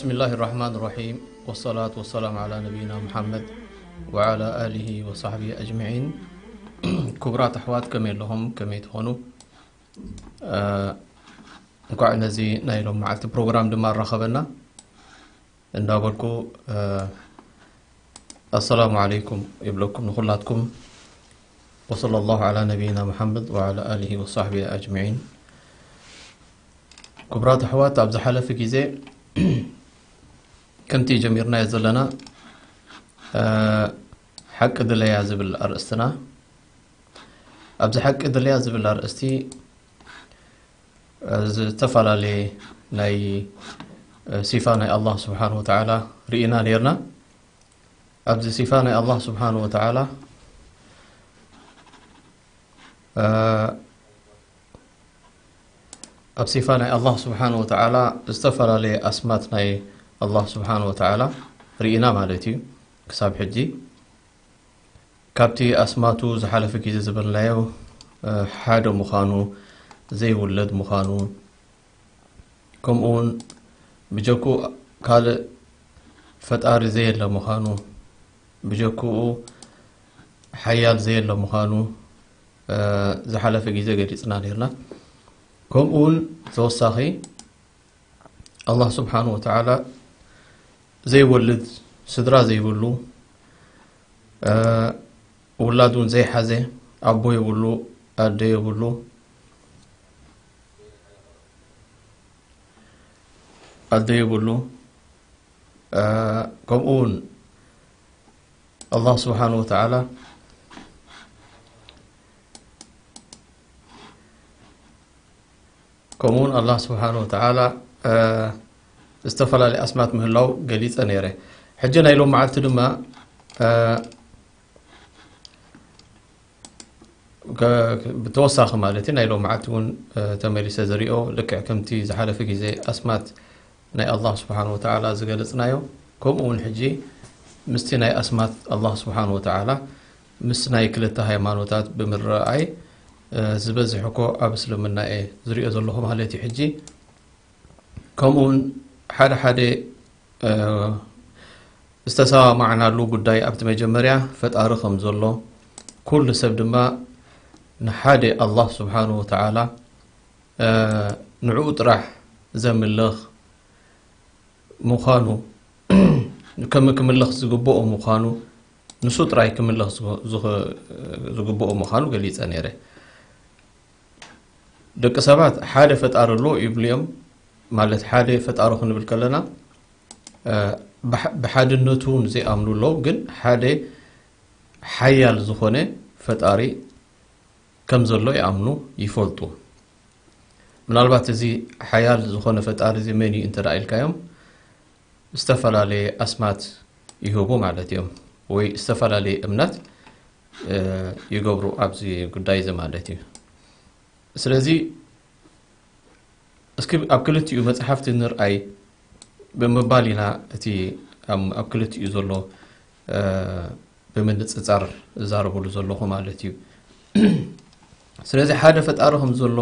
بسم الله الرحمن الرحيم، والصلاة والسلام على نبينا محمد وعلى آله وصحبه أجمعين. ክቡራት ኣሕዋት፣ ከመይ ኣለኹም? ከመይ ትኾኑ? እ፣ እንኳዕ ነዚ ናይ ሎም መዓልቲ ፕሮግራም ድማ ኣራኸበና እንዳበልኩ፣ እ፣ ኣሰላሙ ዓለይኩም ይብለኩም ንኹላትኩም። وصلى الله على نبينا محمد وعلى آله وصحبه أجمعين. ክቡራት ኣሕዋት፣ ኣብ ዝሓለፈ ግዜ ከምቲ ጀሚርናዮ ዘለና፣ እ፣ ሓቂ ድለያ ዝብል ኣርእስትና፣ ኣብዚ ሓቂ ድለያ ዝብል ኣርእስቲ እ፣ ዝተፈላለየ ናይ፣ እ፣ ሲፋ ናይ ኣላህ ስብሓን ወተዓላ ርኢና ነይርና። ኣብዚ ሲፋ ናይ ኣላህ ስብሓን ወተዓላ፣ እ፣ ኣብ ሲፋ ናይ ኣላህ ስብሓን ወተዓላ ዝተፈላለየ ኣስማት ናይ ኣላህ ስብሓን ወተዓላ ርኢና ማለት እዩ። ክሳብ ሕጂ ካብቲ ኣስማቱ ዝሓለፈ ግዜ ዝበልናዮ፣ እ፣ ሓደ ምዃኑ፣ ዘይውለድ ምዃኑ፣ ከምኡ እውን ብጀክኡ ካልእ ፈጣሪ ዘየለ ምዃኑ፣ ብጀክኡ ሓያል ዘየለ ምዃኑ፣ እ፣ ዝሓለፈ ግዜ ገሊጽና ነይርና። ከምኡ እውን ተወሳኺ ኣላህ ስብሓን ወተዓላ ዘይወልድ፣ ስድራ ዘይብሉ፣ እ፣ ውላድ እውን ዘይሓዘ፣ ኣቦ የብሉ፣ ኣደ የብሉ፣ ኣደ የብሉ። እ፣ ከምኡ እውን ኣላህ ስብሓን ወተዓላ፣ ከምኡውን ኣላህ ስብሓን ወተዓላ፣ እ፣ ዝተፈላለየ ኣስማት ምህላው ገሊጸ ነይረ። ሕጂ ናይ ሎም መዓልቲ ድማ፣ እ፣ ከ-፣ ብተወሳኺ ማለት እዩ፣ ናይ ሎም መዓልቲ እውን፣ እ፣ ተመሊሰ ዝሪኦ፣ ልክዕ ከምቲ ዝሓለፈ ግዜ ኣስማት ናይ ኣላህ ስብሓን ወተዓላ ዝገለጽናዮ፣ ከምኡ እውን ሕጂ ምስቲ ናይ ኣስማት ኣላህ ስብሓን ወተዓላ ምስ ናይ ክልተ ሃይማኖታት ብምርኣይ፣ እ፣ ዝበዝሕ እኮ ኣብ እስልምና እየ ዝሪኦ ዘለኹ ማለት እዩ። ሕጂ ከምኡ እውን ሓደ ሓደ፣ እ፣ ዝተሰማማዕናሉ ጉዳይ ኣብቲ መጀመርያ ፈጣሪ ከም ዘሎ፣ ኩሉ ሰብ ድማ ንሓደ ኣላህ ስብሓን ወተዓላ፣ እ፣ ንዕኡ ጥራሕ ዘምልኽ ምዃኑ፣ ከም ክምለኽ ዝግብኦ ምዃኑ፣ ንሱ ጥራይ ክምለኽ ዝግ-፣ ዝግ-፣ ዝግብኦ ምዃኑ ገሊጸ ነይረ። ደቂ ሰባት ሓደ ፈጣሪ ኣሎ ይብሉ እዮም። ማለት ሓደ ፈጣሪ ክንብል ከለና፣ እ፣ ብሓ-፣ ብሓድነቱ እውን ዘይኣምኑ ኣለዉ፣ ግን ሓደ ሓያል ዝኾነ ፈጣሪ ከም ዘሎ ይኣምኑ፣ ይፈልጡ። ምናልባት እዚ ሓያል ዝኾነ ፈጣሪ እዚ መን እዩ እንተ ደኣ ኢልካዮም፣ ዝተፈላለየ ኣስማት ይህቡ ማለት እዮም፣ ወይ ዝተፈላለየ እምነት፣ እ፣ ይገብሩ ኣብዚ ጉዳይ እዚ ማለት እዩ። ስለዚ እስኪ ኣብ ክልቲኡ መጽሓፍቲ ንርኣይ ብምባል ኢና እቲ ኣብ፣ ኣብ ክልቲኡ ዘሎ፣ እ፣ ብምንጽጻር ዝዛረበሉ ዘለኹ ማለት እዩ። ስለዚ ሓደ ፈጣሪ ከም ዘሎ፣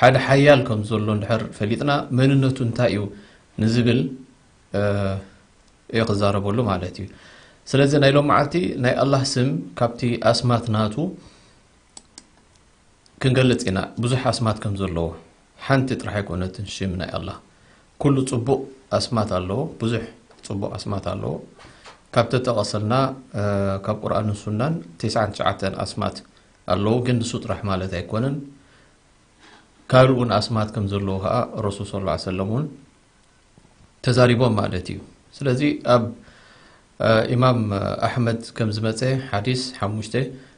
ሓደ ሓያል ከም ዘሎ እንድሕር ፈሊጥና፣ መንነቱ እንታይ እዩ ንዝብል፣ እ፣ እየ ክዛረበሉ ማለት እዩ። ስለዚ ናይ ሎም መዓልቲ ናይ ኣላህ ስም ካብቲ ኣስማት ናቱ ክንገልጽ ኢና። ብዙሕ ኣስማት ከም ዘለዎ፣ ሓንቲ ጥራሕ ኣይኮነትን ሽም ናይ ኣላህ። ኩሉ ጽቡቕ ኣስማት ኣለዎ፣ ብዙሕ ጽቡቕ ኣስማት ኣለዎ። ካብ ተጠቐሰልና፣ እ፣ ካብ ቁርኣንን ሱናን ተስዓን ትሽዓተን ኣስማት ኣለዎ፣ ግን ንሱ ጥራሕ ማለት ኣይኮነን። ካልእ እውን ኣስማት ከም ዘለዎ ከኣ ረሱል ሰለላሁ ዐለይሂ ወሰለም እውን ተዛሪቦም ማለት እዩ። ስለዚ ኣብ፣ እ፣ ኢማም ኣሕመድ ከም ዝመጸ ሓዲስ ሓሙሽተ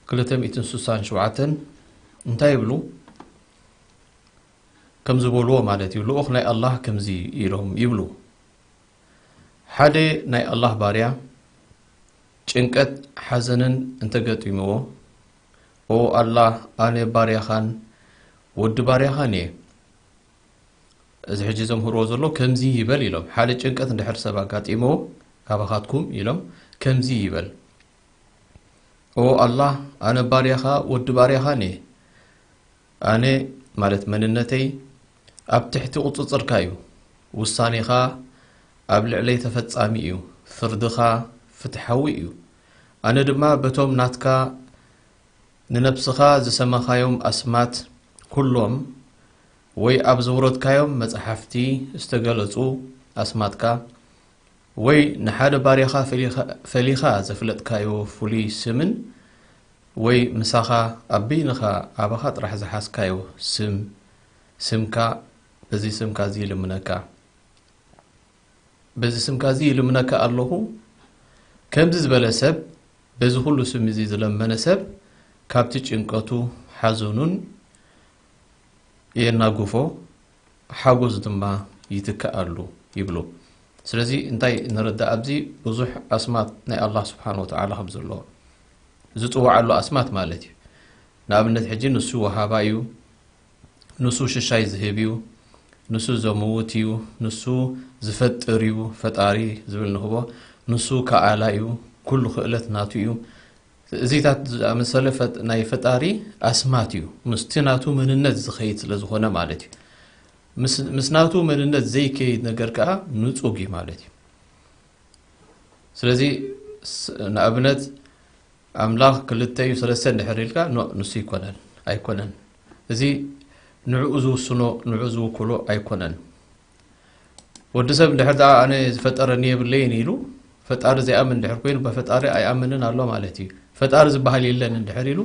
ክልተ ሚእትን ስሳን ሸውዓተን እንታይ ይብሉ? ከም ዝበልዎ ማለት እዩ። ልኡኽ ናይ ኣላህ ከምዚ ኢሎም ይብሉ። ሓደ ናይ ኣላህ ባርያ ጭንቀት ሓዘንን እንተገጢምዎ፣ "ኦ ኣላህ፣ ኣነ ባርያኻን ወዲ ባርያኻን እየ። እዚ ሕጂ ዘምህርዎ ዘሎ ከምዚ ይበል" ኢሎም። ሓደ ጭንቀት እንድሕር ሰብ ኣጋጢምዎ ካባኻትኩም ኢሎም፣ ከምዚ ይበል፣ "ኦ ኣላህ፣ ኣነ ባርያኻ ወዲ ባርያኻን እየ። ኣነ፣ ማለት መንነተይ፣ ኣብ ትሕቲ ቁጽጽርካ እዩ። ውሳኔኻ ኣብ ልዕለይ ተፈጻሚ እዩ፣ ፍርድኻ ፍትሓዊ እዩ። ኣነ ድማ በቶም ናትካ ንነብስኻ ዝሰመኻዮም ኣስማት ኩሎም፣ ወይ ኣብ ዘውረድካዮም መጻሕፍቲ ዝተገለጹ ኣስማትካ፣ ወይ ንሓደ ባርያኻ ፈሊኻ፣ ፈሊኻ ዘፍለጥካዮ ፍሉይ ስምን፣ ወይ ምሳኻ ኣብ በይንኻ ኣባኻ ጥራሕ ዝሓዝካዮ ስም፣ ስምካ፣ በዚ ስምካ እዚ ይልምነካ። በዚ ስምካ እዚ ይልምነካ ኣለኹ። ከምዚ ዝበለ ሰብ፣ በዚ ኩሉ ስም እዚ ዝለመነ ሰብ፣ ካብቲ ጭንቀቱ፣ ሓዘኑን የናግፎ፣ ሓጎስ ድማ ይትክኣሉ ይብሉ። ስለዚ እንታይ ንርዳእ ኣብዚ? ብዙሕ ኣስማት ናይ ኣላህ ስብሓን ወተዓላ ከም ዘለዎ። ዝጽውዓሉ ኣስማት ማለት እዩ። ንኣብነት ሕጂ ንሱ ወሃባ እዩ፣ ንሱ ሽሻይ ዝህብ እዩ፣ ንሱ ዘምውት እዩ፣ ንሱ ዝፈጥር እዩ፣ ፈጣሪ ዝብል ንህቦ፣ ንሱ ከኣላ እዩ፣ ኩሉ ክእለት ናቱ እዩ። እዚታት ዝኣመሰለ ፈጥ-፣ ናይ ፈጣሪ ኣስማት እዩ። ምስቲ ናቱ መንነት ዝኸይድ ስለ ዝኾነ ማለት እዩ። ምስ፣ ምስ ናቱ መንነት ዘይከይድ ነገር ከኣ ንጹግ እዩ ማለት እዩ። ስለዚ ስ-፣ ንኣብነት ኣምላኽ ክልተ እዩ ሰለስተ እንድሕር ኢልካ፣ ኖ፣ ንሱ ይኮነን፣ ኣይኮነን። እዚ ንዕኡ ዝውስኖ፣ ንዕኡ ዝውክሎ ኣይኮነን። ወዲ ሰብ እንድሕር ደኣ ኣነ ዝፈጠረኒ የብለይን ኢሉ፣ ፈጣሪ ዘይኣምን እንድሕር ኮይኑ፣ በፈጣሪ ኣይኣምንን ኣሎ ማለት እዩ። ፈጣሪ ዝበሃል የለን እንድሕር ኢሉ፣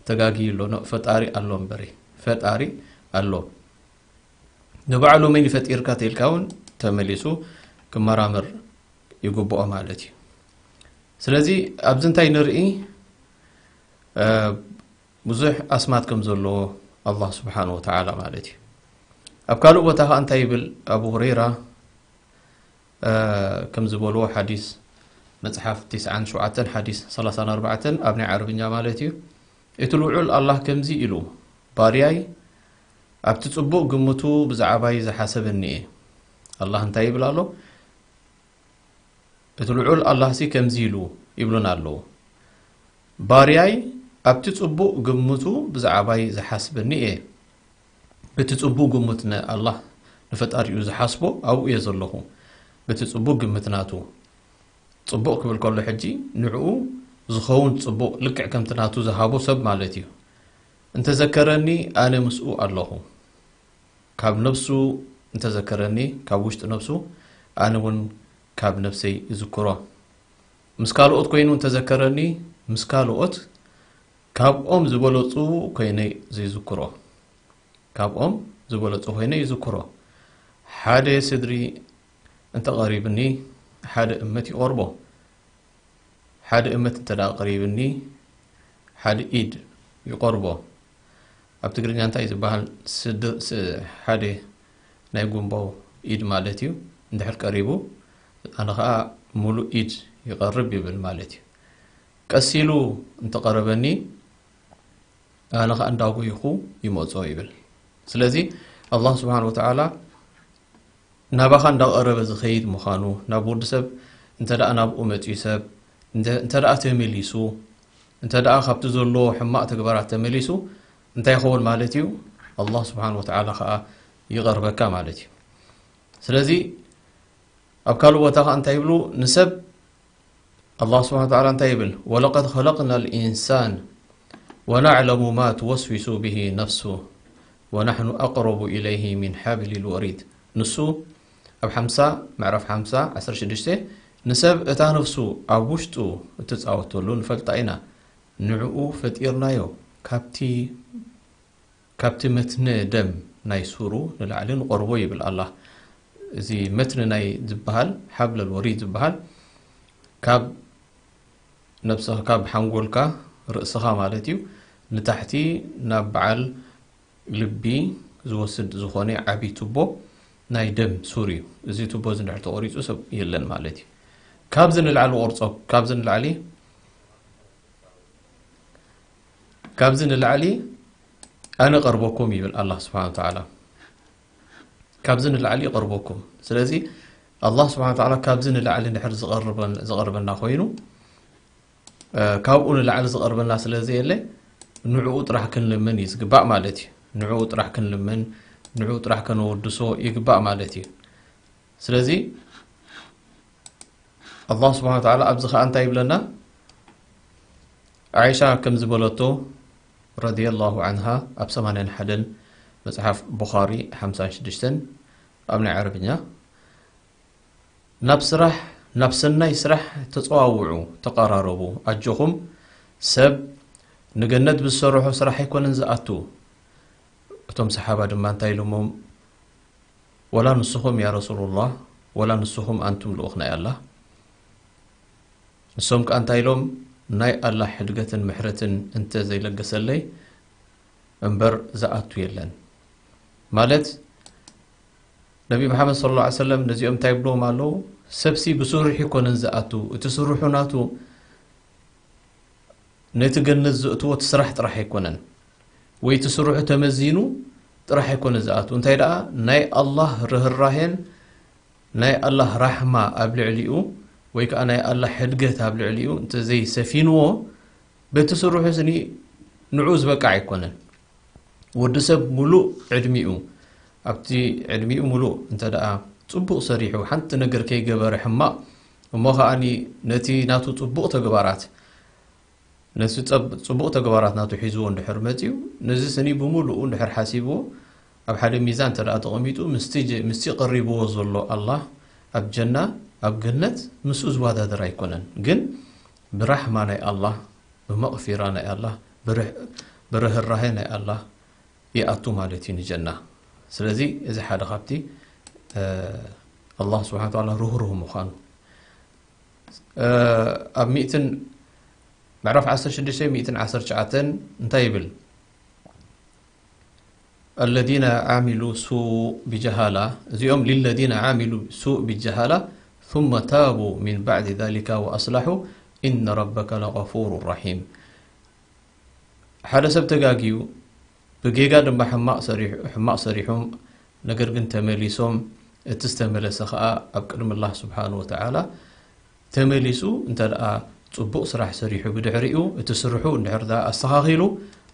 ተጋግዩ ኣሎ። ኖ፣ ፈጣሪ ኣሎ እምበሪ፣ ፈጣሪ ኣሎ። ንባዕሉ መን ይፈጢርካ ተኢልካ እውን ተመሊሱ ክመራመር ይግብኦ ማለት እዩ። ስለዚ ኣብዚ እንታይ ንርኢ? እ፣ ብዙሕ ኣስማት ከም ዘለዎ ኣላህ ስብሓን ወተዓላ ማለት እዩ። ኣብ ካልእ ቦታ ኸዓ እንታይ ይብል ኣቡ ሁረይራ? እ፣ ከም ዝበልዎ ሓዲስ መጽሓፍ ትስዓን ሸውዓተን ሓዲስ ሰላሳን ኣርባዕተን ኣብ ናይ ዓረብኛ ማለት እዩ። እቲ ልዑል ኣላህ ከምዚ ኢሉ፣ ባርያይ ኣብቲ ጽቡቕ ግምቱ ብዛዕባይ ዝሓሰበኒ እየ። ኣላህ እንታይ ይብል ኣሎ? እቲ ልዑል ኣላህሲ ከምዚ ኢሉ ይብሉና ኣለዉ። ባርያይ ኣብቲ ጽቡቕ ግምቱ ብዛዕባይ ዝሓስበኒ እየ። በቲ ጽቡቕ ግምት ንኣላህ ንፈጣሪኡ ዝሓስቦ ኣብኡ እየ ዘለኹ። በቲ ጽቡቕ ግምት ናቱ። ጽቡቕ ክብል ከሎ ሕጂ ንዕኡ ዝኸውን ጽቡቕ ልክዕ ከምቲ ናቱ ዝሃቦ ሰብ ማለት እዩ። እንተዘከረኒ ኣነ ምስኡ ኣለኹ። ካብ ነብሱ እንተዘከረኒ ካብ ውሽጢ ነብሱ ኣነ እውን ካብ ነብሰይ እዝክሮ። ምስ ካልኦት ኮይኑ እንተዘከረኒ ምስ ካልኦት ካብኦም ዝበለጹ ኮይነ ይዝክሮ። ካብኦም ዝበለጹ ኮይነ ይዝክሮ። ሓደ ስድሪ እንተቐሪብኒ ሓደ እመት ይቐርቦ። ሓደ እመት እንተ ደኣ ቀሪብኒ ሓደ ኢድ ይቐርቦ። ኣብ ትግርኛ እንታይ ዝበሃል? ስድ-፣ ስ-፣ ሓደ ናይ ጉንባው ኢድ ማለት እዩ። እንድሕር ቀሪቡ ኣነ ኸዓ ሙሉእ ኢድ ይቐርብ ይብል ማለት እዩ። ቀስ ኢሉ እንተቐረበኒ ኣነ ኸዓ እንዳጎይኹ ይመጾ ይብል። ስለዚ ኣላህ ስብሓን ወተዓላ ናባኻ እንዳቐረበ ዝኸይድ ምዃኑ፣ ናብ ወዲ ሰብ እንተ ደኣ ናብኡ መጺኡ ሰብ፣ እንተ፣ እንተ ደኣ ተመሊሱ፣ እንተ ደኣ ካብቲ ዘለዎ ሕማቕ ተግባራት ተመሊሱ፣ እንታይ ይኸውን ማለት እዩ? ኣላህ ስብሓን ወተዓላ ኸዓ ይቐርበካ ማለት እዩ። ስለዚ ኣብ ካልእ ቦታ ኸዓ እንታይ ይብሉ? ንሰብ ኣላህ ስብሓን ወተዓላ እንታይ ይብል? ወለቀድ ኸለቅና ልኢንሳን ወናዕለሙ ማ ትወስዊሱ ብሂ ነፍሱ ወናሕኑ ኣቅረቡ ኢለይሂ ሚን ሓብሊል ወሪድ። ንሱ ኣብ ሓምሳ፣ ምዕራፍ ሓምሳ፣ ዓሰርተ ሽዱሽተ፣ ንሰብ እታ ነፍሱ ኣብ ውሽጡ እትጻወተሉ ንፈልጣ ኢና። ንዕኡ ፈጢርናዮ፣ ካብቲ፣ ካብቲ መትነ ደም ናይ ሱሩ ንላዕሊ ንቐርቦ ይብል ኣላህ። እዚ መትነ ናይ ዝበሃል፣ ሓብለል ወሪድ ዝበሃል፣ ካብ ነብስኻ፣ ካብ ሓንጎልካ፣ ርእስኻ ማለት እዩ፣ ንታሕቲ ናብ በዓል ልቢ ዝወስድ ዝኾነ ዓቢ ቱቦ ናይ ደም ሱር እዩ። እዚ ቱቦ እዚ እንድሕር ተቖሪጹ ሰብ የለን ማለት እዩ። ካብዚ ንላዕሊ ቁርጾ፣ ካብዚ ንላዕሊ፣ ካብዚ ንላዕሊ ኣነ ቀርበኩም ይብል ኣላህ ስብሓን ወተዓላ። ካብዚ ንላዕሊ ይቐርበኩም። ስለዚ ኣላህ ስብሓን ወተዓላ ካብዚ ንላዕሊ እንድሕር ዝቐርበን-፣ ዝቐርበና ኮይኑ፣ እ፣ ካብኡ ንላዕሊ ዝቐርበና ስለ ዘየለ፣ ንዕኡ ጥራሕ ክንልምን እዩ ዝግባእ ማለት እዩ። ንዕኡ ጥራሕ ክንልምን፣ ንዕኡ ጥራሕ ከነወድሶ ይግባእ ማለት እዩ። ስለዚ ኣላህ ስብሓን ወተዓላ ኣብዚ ኸዓ እንታይ ይብለና? ዓይሻ ከም ዝበለቶ ረዲየላሁ ዓንሃ ኣብ ሰማንያን ሓደን መጽሓፍ ቡኻሪ ሓምሳን ሽዱሽተን ኣብ ናይ ዓረብኛ፣ ናብ ስራሕ፣ ናብ ሰናይ ስራሕ ተጸዋውዑ፣ ተቐራረቡ፣ ኣጆኹም፣ ሰብ ንገነት ብዝሰርሖ ስራሕ ኣይኮነን ዝኣቱ። እቶም ሰሓባ ድማ እንታይ ኢሎሞም? ወላ ንስኹም ያ ረሱሉላህ፣ ወላ ንስኹም ኣንቱም ልኡኽ ናይ ኣላህ። ንሶም ከኣ እንታይ ኢሎም? ናይ ኣላህ ሕድገትን ምሕረትን እንተ ዘይለገሰለይ እምበር ዝኣቱ የለን። ማለት ነቢ መሓመድ ሰለላሁ ዐለይሂ ወሰለም ነዚኦም እንታይ ይብልዎም ኣለዉ? ሰብሲ ብስርሑ ኣይኮነን ዝኣቱ፣ እቲ ስርሑ ናቱ ነቲ ገነት ዘእትዎ እቲ ስራሕ ጥራሕ ኣይኮነን፣ ወይ እቲ ስርሑ ተመዚኑ ጥራሕ ኣይኮነ ዝኣቱ። እንታይ ደኣ ናይ ኣላህ ርህራሄን ናይ ኣላህ ራሕማ ኣብ ልዕሊኡ ወይ ከዓ ናይ ኣላህ ሕድገት ኣብ ልዕሊኡ እንተዘይሰፊንዎ በቲ ስርሑ ስኒ ንዑ ዝበቃዕ ኣይኮነን። ወዲ ሰብ ሙሉእ ዕድሚኡ ኣብቲ ዕድሚኡ ሙሉእ እንተ ደኣ ጽቡቕ ሰሪሑ ሓንቲ ነገር ከይገበረ ሕማቕ እሞ ከኣኒ ነቲ ናቱ ጽቡቕ ተግባራት ነቲ ጸብ- ጽቡቕ ተግባራት ናቱ ሒዝዎ እንድሕር መጺኡ ነዚ ስኒ ብምሉኡ እንድሕር ሓሲብዎ ኣብ ሓደ ሚዛን እንተ ደኣ ተቐሚጡ ምስቲ ጀ- ምስቲ ቀሪብዎ ዘሎ ኣላህ ኣብ ጀና ኣብ ገነት ምስኡ ዝወዳደር ኣይኮነን። ግን ብራሕማ ናይ ኣላህ ብመቕፊራ ናይ ኣላህ ብርህ- ብርህራሄ ናይ ኣላህ ይኣቱ ማለት እዩ ንጀና። ስለዚ እዚ ሓደ ካብቲ ኣላህ ስብሓን ወተዓላ ርህሩህ ምዃኑ ኣብ ሚእትን ምዕራፍ ዓሰርተ ሽዱሽተ ሚእትን ዓሰርተ ትሽዓተን እንታይ ይብል? الذين عملوا سوء بجهالة እዚኦም للذين عملوا سوء بجهالة ثم تابوا من بعد ذلك وأصلحوا إن ربك لغفور رحيم ሓደ ሰብ ተጋግዩ ብጌጋ ድማ ሕማቕ ሰሪሑ ሕማቕ ሰሪሖም ነገር ግን ተመሊሶም እቲ ዝተመለሰ ኸኣ ኣብ ቅድሚ ኣላህ ስብሓን ወተዓላ ተመሊሱ እንተ ደኣ ጽቡቕ ስራሕ ሰሪሑ ብድሕሪኡ እቲ ስርሑ እንድሕር ደኣ ኣስተኻኺሉ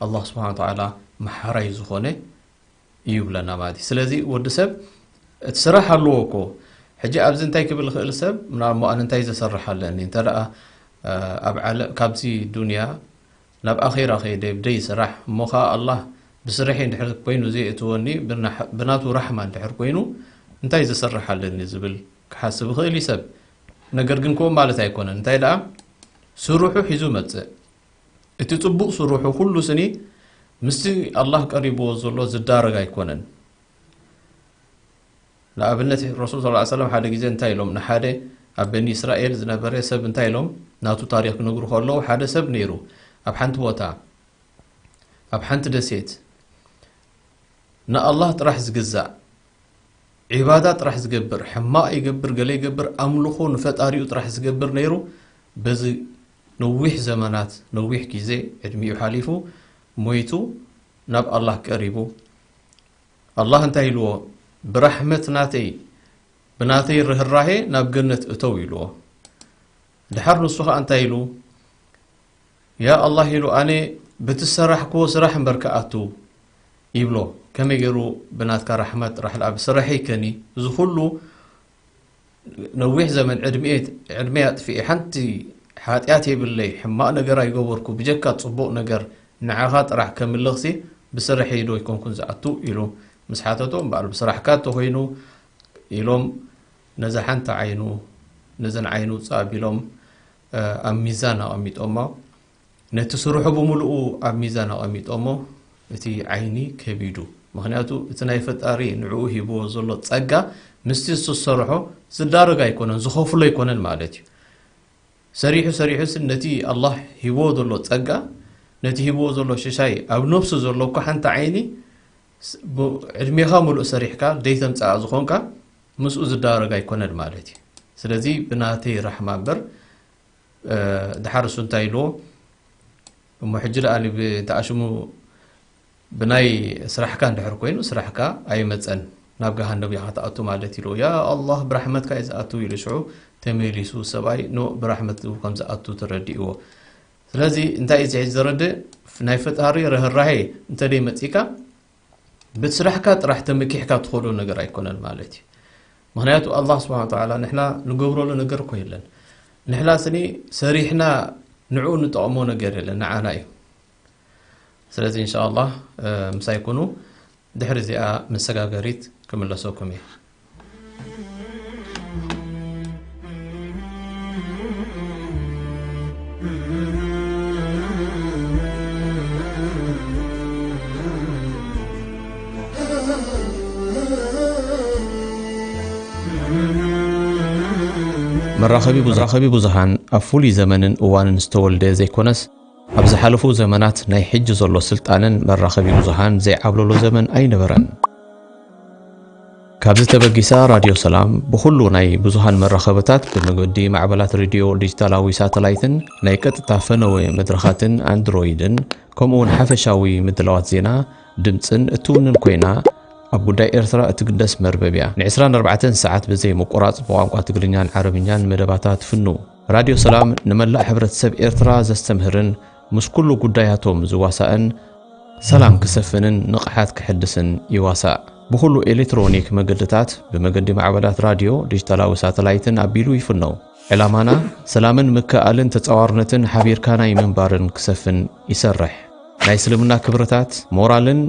ኣላህ ስብሓን ወተዓላ መሓራይ ዝኾነ እዩ ይብለና ማለት እዩ። ስለዚ ወዲ ሰብ እቲ ስራሕ ኣለዎ እኮ። ሕጂ ኣብዚ እንታይ ክብል ይኽእል ሰብ? ምናልሞ ኣነ እንታይ ዘሰርሕ ኣለኒ? እንተ ደኣ ኣብ ዓለ ካብዚ ዱንያ ናብ ኣኼራ ኸይደ ብደይ ስራሕ እሞ ኸዓ ኣላህ ብስርሐይ እንድሕር ኮይኑ ዘየእትወኒ ብናቱ ራሕማ እንድሕር ኮይኑ እንታይ ዘሰርሕ ኣለኒ ዝብል ክሓስብ ይኽእል እዩ ሰብ። ነገር ግን ከምኡ ማለት ኣይኮነን። እንታይ ደኣ ስርሑ ሒዙ መጽእ። እቲ ጽቡቕ ስርሑ ኩሉ ስኒ ምስቲ ኣላህ ቀሪብዎ ዘሎ ዝዳረግ ኣይኮነን። ንኣብነት ረሱል ስ ሰለም ሓደ ግዜ እንታይ ኢሎም ንሓደ ኣብ በኒ እስራኤል ዝነበረ ሰብ እንታይ ኢሎም ናቱ ታሪክ ክነግሩ ከለዉ ሓደ ሰብ ነይሩ ኣብ ሓንቲ ቦታ ኣብ ሓንቲ ደሴት ንኣላህ ጥራሕ ዝግዛእ ዒባዳ ጥራሕ ዝገብር ሕማቕ ይገብር ገለ ይገብር ኣምልኾ ንፈጣሪኡ ጥራሕ ዝገብር ነይሩ በዚ ነዊሕ ዘመናት ነዊሕ ግዜ ዕድሚኡ ሓሊፉ ሞይቱ ናብ ኣላህ ቀሪቡ ኣላህ እንታይ ኢልዎ ብራሕመት ናተይ ብናተይ ርህራሄ ናብ ገነት እተው ኢልዎ ድሓር ንሱ ኸዓ እንታይ ኢሉ ያ ኣላህ ኢሉ ኣነ ብቲ ዝሰራሕክዎ ስራሕ እምበር ክኣቱ ይብሎ ከመይ ገይሩ ብናትካ ራሕመት ጥራሕ ኣብ ስረሐይ ከኒ እዚ ኩሉ ነዊሕ ዘመን ዕድመይ ኣጥፊኤ ሓንቲ ሓጢኣት የብለይ ሕማቕ ነገር ኣይገበርኩ ብጀካ ፅቡቕ ነገር ንዓኻ ጥራሕ ከምልኽሲ ብስርሐይ ዶ ኣይኮንኩን ዝኣቱ ኢሉ ምስ ሓተቶ እምበኣር ብስራሕካ እንተኾይኑ ኢሎም ነዛ ሓንቲ ዓይኑ ነዘን ዓይኑ ውፅእ ኣቢሎም ኣብ ሚዛን ኣቐሚጦሞ ነቲ ስርሑ ብምልኡ ኣብ ሚዛን ኣቐሚጦሞ እቲ ዓይኒ ከቢዱ ምኽንያቱ እቲ ናይ ፈጣሪ ንዕኡ ሂብዎ ዘሎ ፀጋ ምስቲ እሱ ዝሰርሖ ዝዳረግ ኣይኮነን ዝኸፍሎ ኣይኮነን ማለት እዩ ሰሪሑ ሰሪሑ ስን ነቲ ኣላህ ሂብዎ ዘሎ ፀጋ ነቲ ሂብዎ ዘሎ ሽሻይ ኣብ ነብሱ ዘሎ እኮ ሓንቲ ዓይኒ ዕድሜኻ ሙሉእ ሰሪሕካ ደይተምፅኣ ዝኾንካ ምስኡ ዝዳረግ ኣይኮነን ማለት እዩ ስለዚ ብናተይ ራሕማ እምበር ድሓር እሱ እንታይ ኢልዎ እሞ ሕጂ ደኣ ብተኣሽሙ ብናይ ስራሕካ እንድሕር ኮይኑ ስራሕካ ኣይመፀን ናብ ገሃነብ ኢኻ ትኣቱ ማለት ኢልዎ ያ ኣላህ ብራሕመትካ እዩ ዝኣቱ ኢሉ ሽዑ ተመሊሱ ሰብኣይ ኖ ብራሕመት ከም ዝኣቱ ተረዲእዎ ስለዚ እንታይ እዩ ዝሕጂ ዘረድእ ናይ ፈጣሪ ርህራሄ እንተደይ መፂካ ብስራሕካ ጥራሕ ተመኪሕካ ትኸዶ ነገር ኣይኮነን ማለት እዩ ምክንያቱ ኣላህ ስብሓን ተዓላ ንሕና ንገብረሉ ነገር እኮ የለን ንሕና ስኒ ሰሪሕና ንዕኡ ንጠቕሞ ነገር የለን፣ ንዓና እዩ። ስለዚ እንሻ ኣላህ ምሳይ ኩኑ። ድሕሪ እዚኣ መሰጋገሪት ክምለሰኩም እየ። መራኸቢ ብዙ- መራኸቢ ብዙሃን ኣብ ፍሉይ ዘመንን እዋንን ዝተወልደ ዘይኮነስ፣ ኣብ ዝሓለፉ ዘመናት ናይ ሕጂ ዘሎ ስልጣነን መራኸቢ ብዙሃን ዘይዓብለሎ ዘመን ኣይነበረን። ካብዚ ተበጊሳ ራድዮ ሰላም ብኹሉ ናይ ብዙሃን መራኸብታት ብመገዲ ማዕበላት ሬድዮ ዲጂታላዊ ሳተላይትን ናይ ቀጥታ ፈነወ መድረኻትን ኣንድሮይድን ከምኡውን ሓፈሻዊ ምድላዋት ዜና ድምፅን እትውንን ኮይና ኣብ ጉዳይ ኤርትራ እትግደስ መርበብ እያ። ን24 ሰዓት ብዘይ ምቁራፅ ብቋንቋ ትግርኛን ዓረብኛን መደባታ ትፍኑ። ራድዮ ሰላም ንመላእ ሕብረተሰብ ኤርትራ ዘስተምህርን ምስ ኩሉ ጉዳያቶም ዝዋሳእን ሰላም ክሰፍንን ንቕሓት ክሕድስን ይዋሳእ። ብኹሉ ኤሌክትሮኒክ መገድታት ብመገዲ ማዕበላት ራድዮ፣ ዲጂታላዊ ሳተላይትን ኣቢሉ ይፍነው። ዕላማና ሰላምን ምክእኣልን ተጻዋርነትን ሓቢርካ ናይ ምንባርን ክሰፍን ይሰርሕ። ናይ እስልምና ክብርታት፣ ሞራልን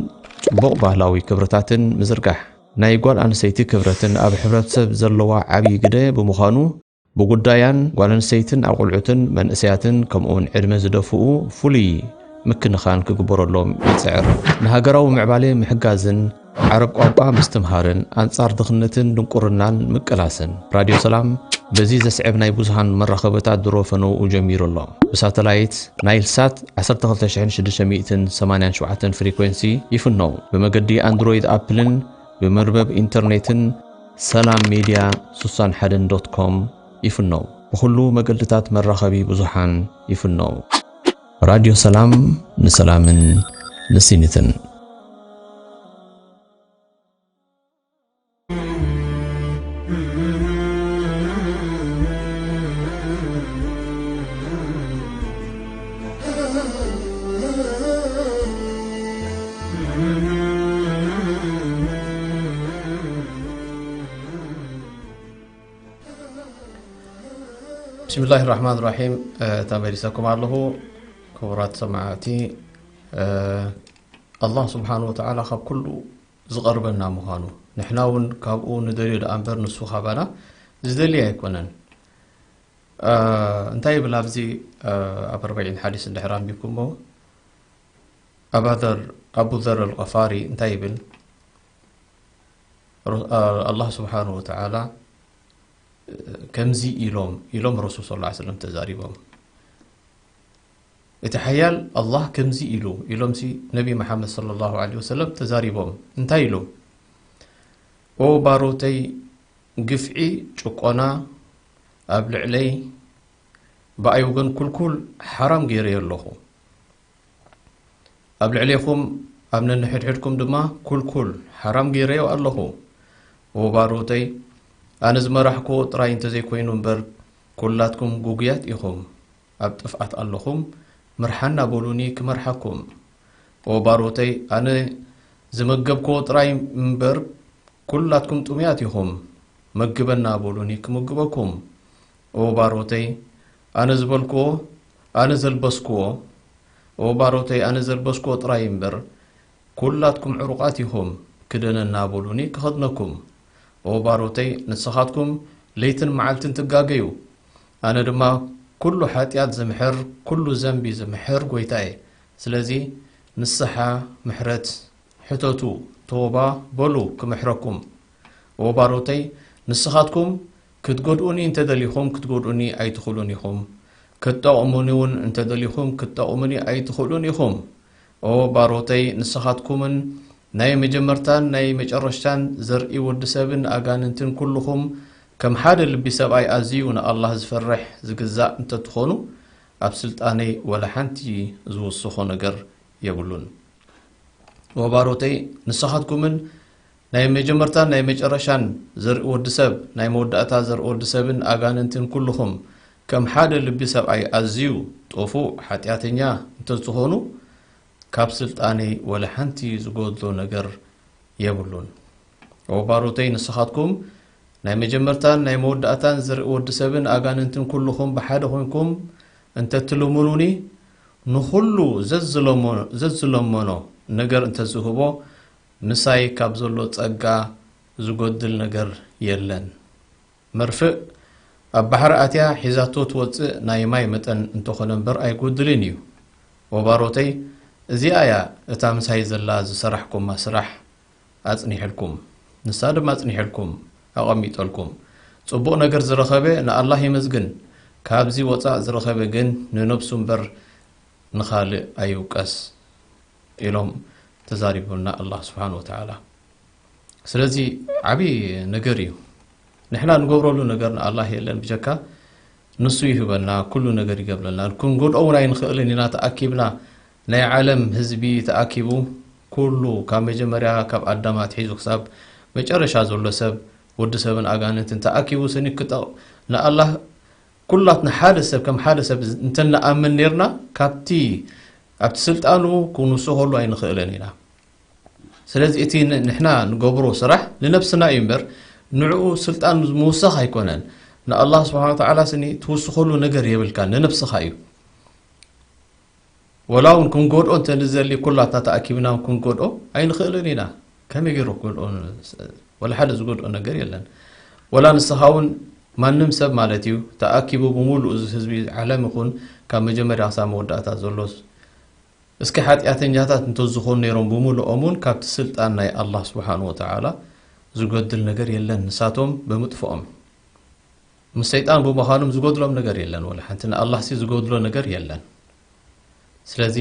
ጽቡቕ ባህላዊ ክብርታትን ምዝርጋሕ። ናይ ጓል ኣንስተይቲ ክብረትን ኣብ ሕብረተሰብ ዘለዋ ዓብዪ ግደ ብምዃኑ፣ ብጉዳያን ጓል ኣንስተይትን ኣቑልዑትን መንእሰያትን ከምኡውን ዕድመ ዝደፍኡ ፍሉይ ምክንኻን ክግበረሎም ይጽዕር። ንሃገራዊ ምዕባለ ምሕጋዝን ዓረብ ቋንቋ ምስትምሃርን ኣንጻር ድኽነትን ድንቁርናን ምቅላስን። ራድዮ ሰላም በዚ ዘስዕብ ናይ ብዙሃን መራኸብታት ድሮ ፈነውኡ ጀሚሩ ኣሎ። ብሳተላይት ናይል ሳት 12687 ፍሪኮንሲ ይፍነው። ብመገዲ ኣንድሮይድ ኣፕልን ብመርበብ ኢንተርኔትን ሰላም ሜድያ 61 ዶት ኮም ይፍነው። ብኹሉ መገድታት መራኸቢ ብዙሓን ይፍነው። ራድዮ ሰላም ንሰላምን ንሲኒትን። ብስምላህ ራሕማን ራሒም። ተመሊሰኩም ኣለኹ ክቡራት ሰማዕቲ። ኣላህ ስብሓን ወተዓላ ካብ ኩሉ ዝቐርበና ምዃኑ፣ ንሕና እውን ካብኡ ንደልዮ ደኣ እምበር ንሱ ካባና ዝደሊ ኣይኮነን። እንታይ ይብል ኣብዚ ኣብ ኣርበዒን ሓዲስ እንድሕር ኣንቢብኩሞ፣ ኣባዘር ኣቡ ዘር ኣልቐፋሪ እንታይ ይብል? ኣላህ ስብሓን ወተዓላ ከምዚ ኢሎም ኢሎም ረሱል ስ ሰለም ተዛሪቦም። እቲ ሓያል ኣላህ ከምዚ ኢሉ ኢሎምሲ ነቢ መሓመድ ሰለላሁ ዐለይሂ ወሰለም ተዛሪቦም። እንታይ ኢሉ? ኦ ባሮተይ፣ ግፍዒ፣ ጭቆና ኣብ ልዕለይ ብኣይ ወገን ኩልኩል ሓራም ገይረዮ ኣለኹ። ኣብ ልዕሌኹም ኣብ ነንሕድሕድኩም ድማ ኩልኩል ሓራም ገይረዮ ኣለኹ። ኦ ባሮተይ፣ ኣነ ዝመራሕክዎ ጥራይ እንተዘይኮይኑ እምበር ኩላትኩም ጉጉያት ኢኹም። ኣብ ጥፍኣት ኣለኹም፣ ምርሓና በሉኒ ክመርሓኩም። ኦ ባሮተይ፣ ኣነ ዝመገብክዎ ጥራይ እምበር ኩላትኩም ጥሙያት ኢኹም፣ መግበና በሉኒ ክምግበኩም። ኦ ባሮተይ፣ ኣነ ዝበልክዎ፣ ኣነ ዘልበስክዎ፣ ኦ ባሮተይ፣ ኣነ ዘልበስክዎ ጥራይ እምበር ኩላትኩም ዕሩቓት ኢኹም፣ ክደነና በሉኒ ክኸድነኩም። ኦ ባሮተይ፣ ንስኻትኩም ለይትን መዓልትን ትጋገዩ፣ ኣነ ድማ ኩሉ ሓጢኣት ዝምሕር፣ ኩሉ ዘንቢ ዝምሕር ጎይታ እየ። ስለዚ ንስሓ፣ ምሕረት ሕተቱ፣ ተወባ በሉ ክምሕረኩም። ኦ ባሮተይ፣ ንስኻትኩም ክትጎድኡኒ እንተደሊኹም ክትጎድኡኒ ኣይትኽእሉን ኢኹም፣ ክትጠቕሙኒ እውን እንተደሊኹም ክትጠቕሙኒ ኣይትኽእሉን ኢኹም። ኦ ባሮተይ፣ ንስኻትኩምን ናይ መጀመርታን ናይ መጨረሽታን ዘርኢ ወዲ ሰብን ኣጋንንትን ኩልኹም ከም ሓደ ልቢ ሰብኣይ ኣዝዩ ንኣላህ ዝፈርሕ ዝግዛእ እንተትኾኑ፣ ኣብ ስልጣነይ ወላ ሓንቲ ዝውስኾ ነገር የብሉን። ኦ ባሮተይ፣ ንስኻትኩምን ናይ መጀመርታን ናይ መጨረሻን ዘርኢ ወዲ ሰብ፣ ናይ መወዳእታ ዘርኢ ወዲ ሰብን ኣጋንንትን ኩልኹም ከም ሓደ ልቢ ሰብኣይ ኣዝዩ ጥፉእ ሓጢኣተኛ እንተትኾኑ፣ ካብ ስልጣነይ ወላ ሓንቲ ዝጎድሎ ነገር የብሉን። ኦ ባሮተይ፣ ንስኻትኩም ናይ መጀመርታን ናይ መወዳእታን ዘርኢ ወዲ ሰብን ኣጋንንትን ኩልኹም ብሓደ ኮይንኩም እንተትልምኑኒ፣ ንኹሉ ዘዝለሞ-፣ ዘዝለመኖ ነገር እንተዝህቦ፣ ምሳይ ካብ ዘሎ ጸጋ ዝጎድል ነገር የለን። መርፍእ ኣብ ባሕሪ ኣትያ ሒዛቶ ትወጽእ ናይ ማይ መጠን እንተኾነ እምበር ኣይጎድልን እዩ። ወባሮተይ፣ እዚኣ እያ እታ ምሳይ ዘላ ዝሰራሕኩማ ስራሕ ኣጽኒሕልኩም፣ ንሳ ድማ ኣጽኒሕልኩም ኣቐሚጠልኩም። ጽቡቕ ነገር ዝረኸበ ንኣላህ የመስግን፣ ካብዚ ወጻእ ዝረኸበ ግን ንነብሱ እምበር ንኻልእ ኣይውቀስ ኢሎም ተዛሪቡና ኣላህ ስብሓን ወተዓላ። ስለዚ ዓብዪ ነገር እዩ። ንሕና ንገብረሉ ነገር ንኣላህ የለን ብጀካ ንሱ ይህበና፣ ኩሉ ነገር ይገብረልና። ክንጎድኦ እውን ኣይንኽእልን ኢና። ተኣኪብና ናይ ዓለም ህዝቢ ተኣኪቡ፣ ኩሉ ካብ መጀመርያ ካብ ኣዳም ኣትሒዙ ክሳብ መጨረሻ ዘሎ ሰብ፣ ወዲ ሰብን ኣጋንንትን ተኣኪቡ ስኒ ክጠቕ-፣ ንኣላህ ኩላትና ሓደ ሰብ ከም ሓደ ሰብ እንተንኣምን ኔርና፣ ካብቲ ኣብቲ ስልጣኑ ክንውስኸሉ ኣይንኽእልን ኢና። ስለዚ እቲ ን-፣ ንሕና ንገብሮ ስራሕ ንነብስና እዩ እምበር ንዕኡ ስልጣን ምውሳኽ ኣይኮነን። ንኣላህ ስብሓን ወተዓላ ስኒ ትውስኸሉ ነገር የብልካን፣ ንነብስኻ እዩ። ወላ እውን ክንጎድኦ እንተ ንዘሊ ኩላትና ተኣኪብና እውን ክንጎድኦ ኣይንኽእልን ኢና። ከመይ ገይሩ ክጎድኦ ን-፣ ወላ ሓደ ዝጎድኦ ነገር የለን። ወላ ንስኻ እውን ማንም ሰብ ማለት እዩ ተኣኪቡ ብምሉእ እዚ ህዝቢ ዓለም ይኹን ካብ መጀመርያ ክሳብ መወዳእታ ዘሎስ እስኪ ሓጢኣተኛታት እንተዝኾኑ ነይሮም ብምሉኦም እውን ካብቲ ስልጣን ናይ ኣላህ ስብሓን ወተዓላ ዝጎድል ነገር የለን ንሳቶም ብምጥፍኦም። ምስ ሰይጣን ብምዃኖም ዝጎድሎም ነገር የለን፣ ወላ ሓንቲ ንኣላህ ሲ ዝጎድሎ ነገር የለን። ስለዚ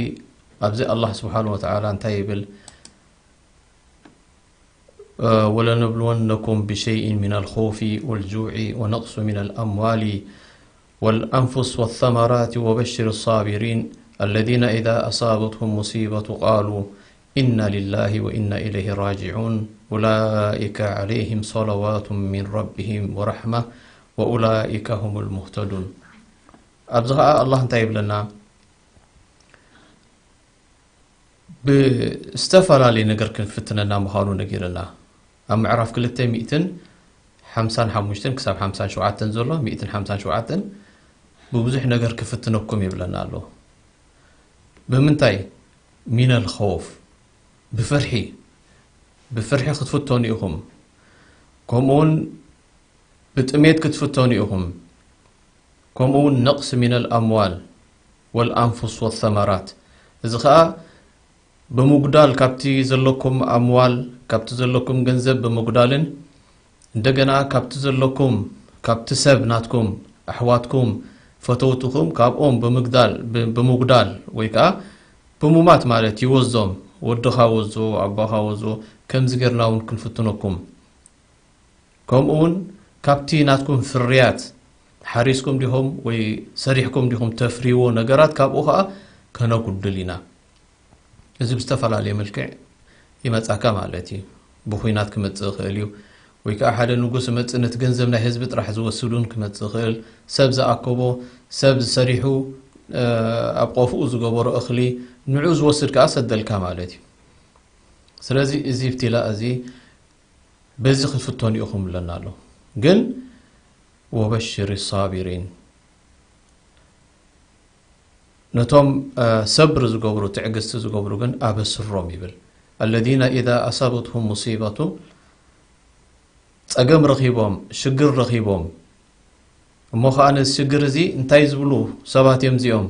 ኣብዚ ኣላህ ስብሓን ወተዓላ እንታይ ይብል? ولنبلونكم بشيء من الخوف والجوع ونقص من الأموال والأنفس والثمرات وبشر الصابرين الذين إذا أصابتهم مصيبة قالوا إنا لله وإنا إليه راجعون أولئك عليهم صلوات من ربهم ورحمة وأولئك هم المهتدون. ኣብዚ ኸኣ ኣላህ እንታይ ይብለና? ብዝተፈላለየ ነገር ክንፍትነና ምዃኑ ነጊርና። ኣብ ምዕራፍ ክልተ ሚእትን ሓምሳን ሓሙሽተን ክሳብ ሓምሳን ሸውዓተን ዘሎ፣ ሚእትን ሓምሳን ሸውዓተን ብብዙሕ ነገር ክፍትነኩም ይብለና ኣሎ። ብምንታይ? ሚነል ኸውፍ፣ ብፍርሒ፣ ብፍርሒ ክትፍተኑ ኢኹም። ከምኡውን ብጥሜት ክትፍተኑ ኢኹም። ከምኡ እውን ነቕስ ሚነል ኣምዋል ወልኣንፉስ ወሰመራት፣ እዚ ኸኣ ብምጉዳል ካብቲ ዘለኩም ኣምዋል፣ ካብቲ ዘለኩም ገንዘብ ብምጉዳልን እንደገና ካብቲ ዘለኩም፣ ካብቲ ሰብ ናትኩም፣ ኣሕዋትኩም፣ ፈተውትኹም ካብኦም ብምግዳል፣ ብ-፣ ብምጉዳል ወይ ከኣ ብሙማት ማለት እዩ። ወዞም፣ ወድኻ ወዞ፣ ኣቦኻ ወዞ፣ ከምዚ ጌርና እውን ክንፍትነኩም። ከምኡ እውን ካብቲ ናትኩም ፍርያት፣ ሓሪስኩም ዲኹም ወይ ሰሪሕኩም ዲኹም ተፍርይዎ ነገራት፣ ካብኡ ኸኣ ከነጉድል ኢና። እዚ ብዝተፈላለየ መልክዕ ይመጻካ ማለት እዩ። ብኹናት ክመጽእ ይኽእል እዩ። ወይ ከኣ ሓደ ንጉስ መጽእ ነቲ ገንዘብ ናይ ህዝቢ ጥራሕ ዝወስዱን ክመጽእ ይኽእል። ሰብ ዝኣከቦ፣ ሰብ ዝሰሪሑ፣ እ፣ ኣብ ቆፍኡ ዝገበሮ እኽሊ ንዑ ዝወስድ ከኣ ሰደልካ ማለት እዩ። ስለዚ እዚ ብትላ እዚ በዚ ክትፍተኑ ኢኹም ብለና ኣሎ። ግን ወበሽር ሳቢሪን፣ ነቶም፣ እ፣ ሰብሪ ዝገብሩ፣ ትዕግስቲ ዝገብሩ ግን ኣበስሮም ይብል። الذين إذا أصابتهم مصيبة፣ ጸገም ረኺቦም፣ ሽግር ረኺቦም፣ እሞ ኸኣ ነዚ ሽግር እዚ እንታይ ዝብሉ ሰባት እዮም እዚኦም?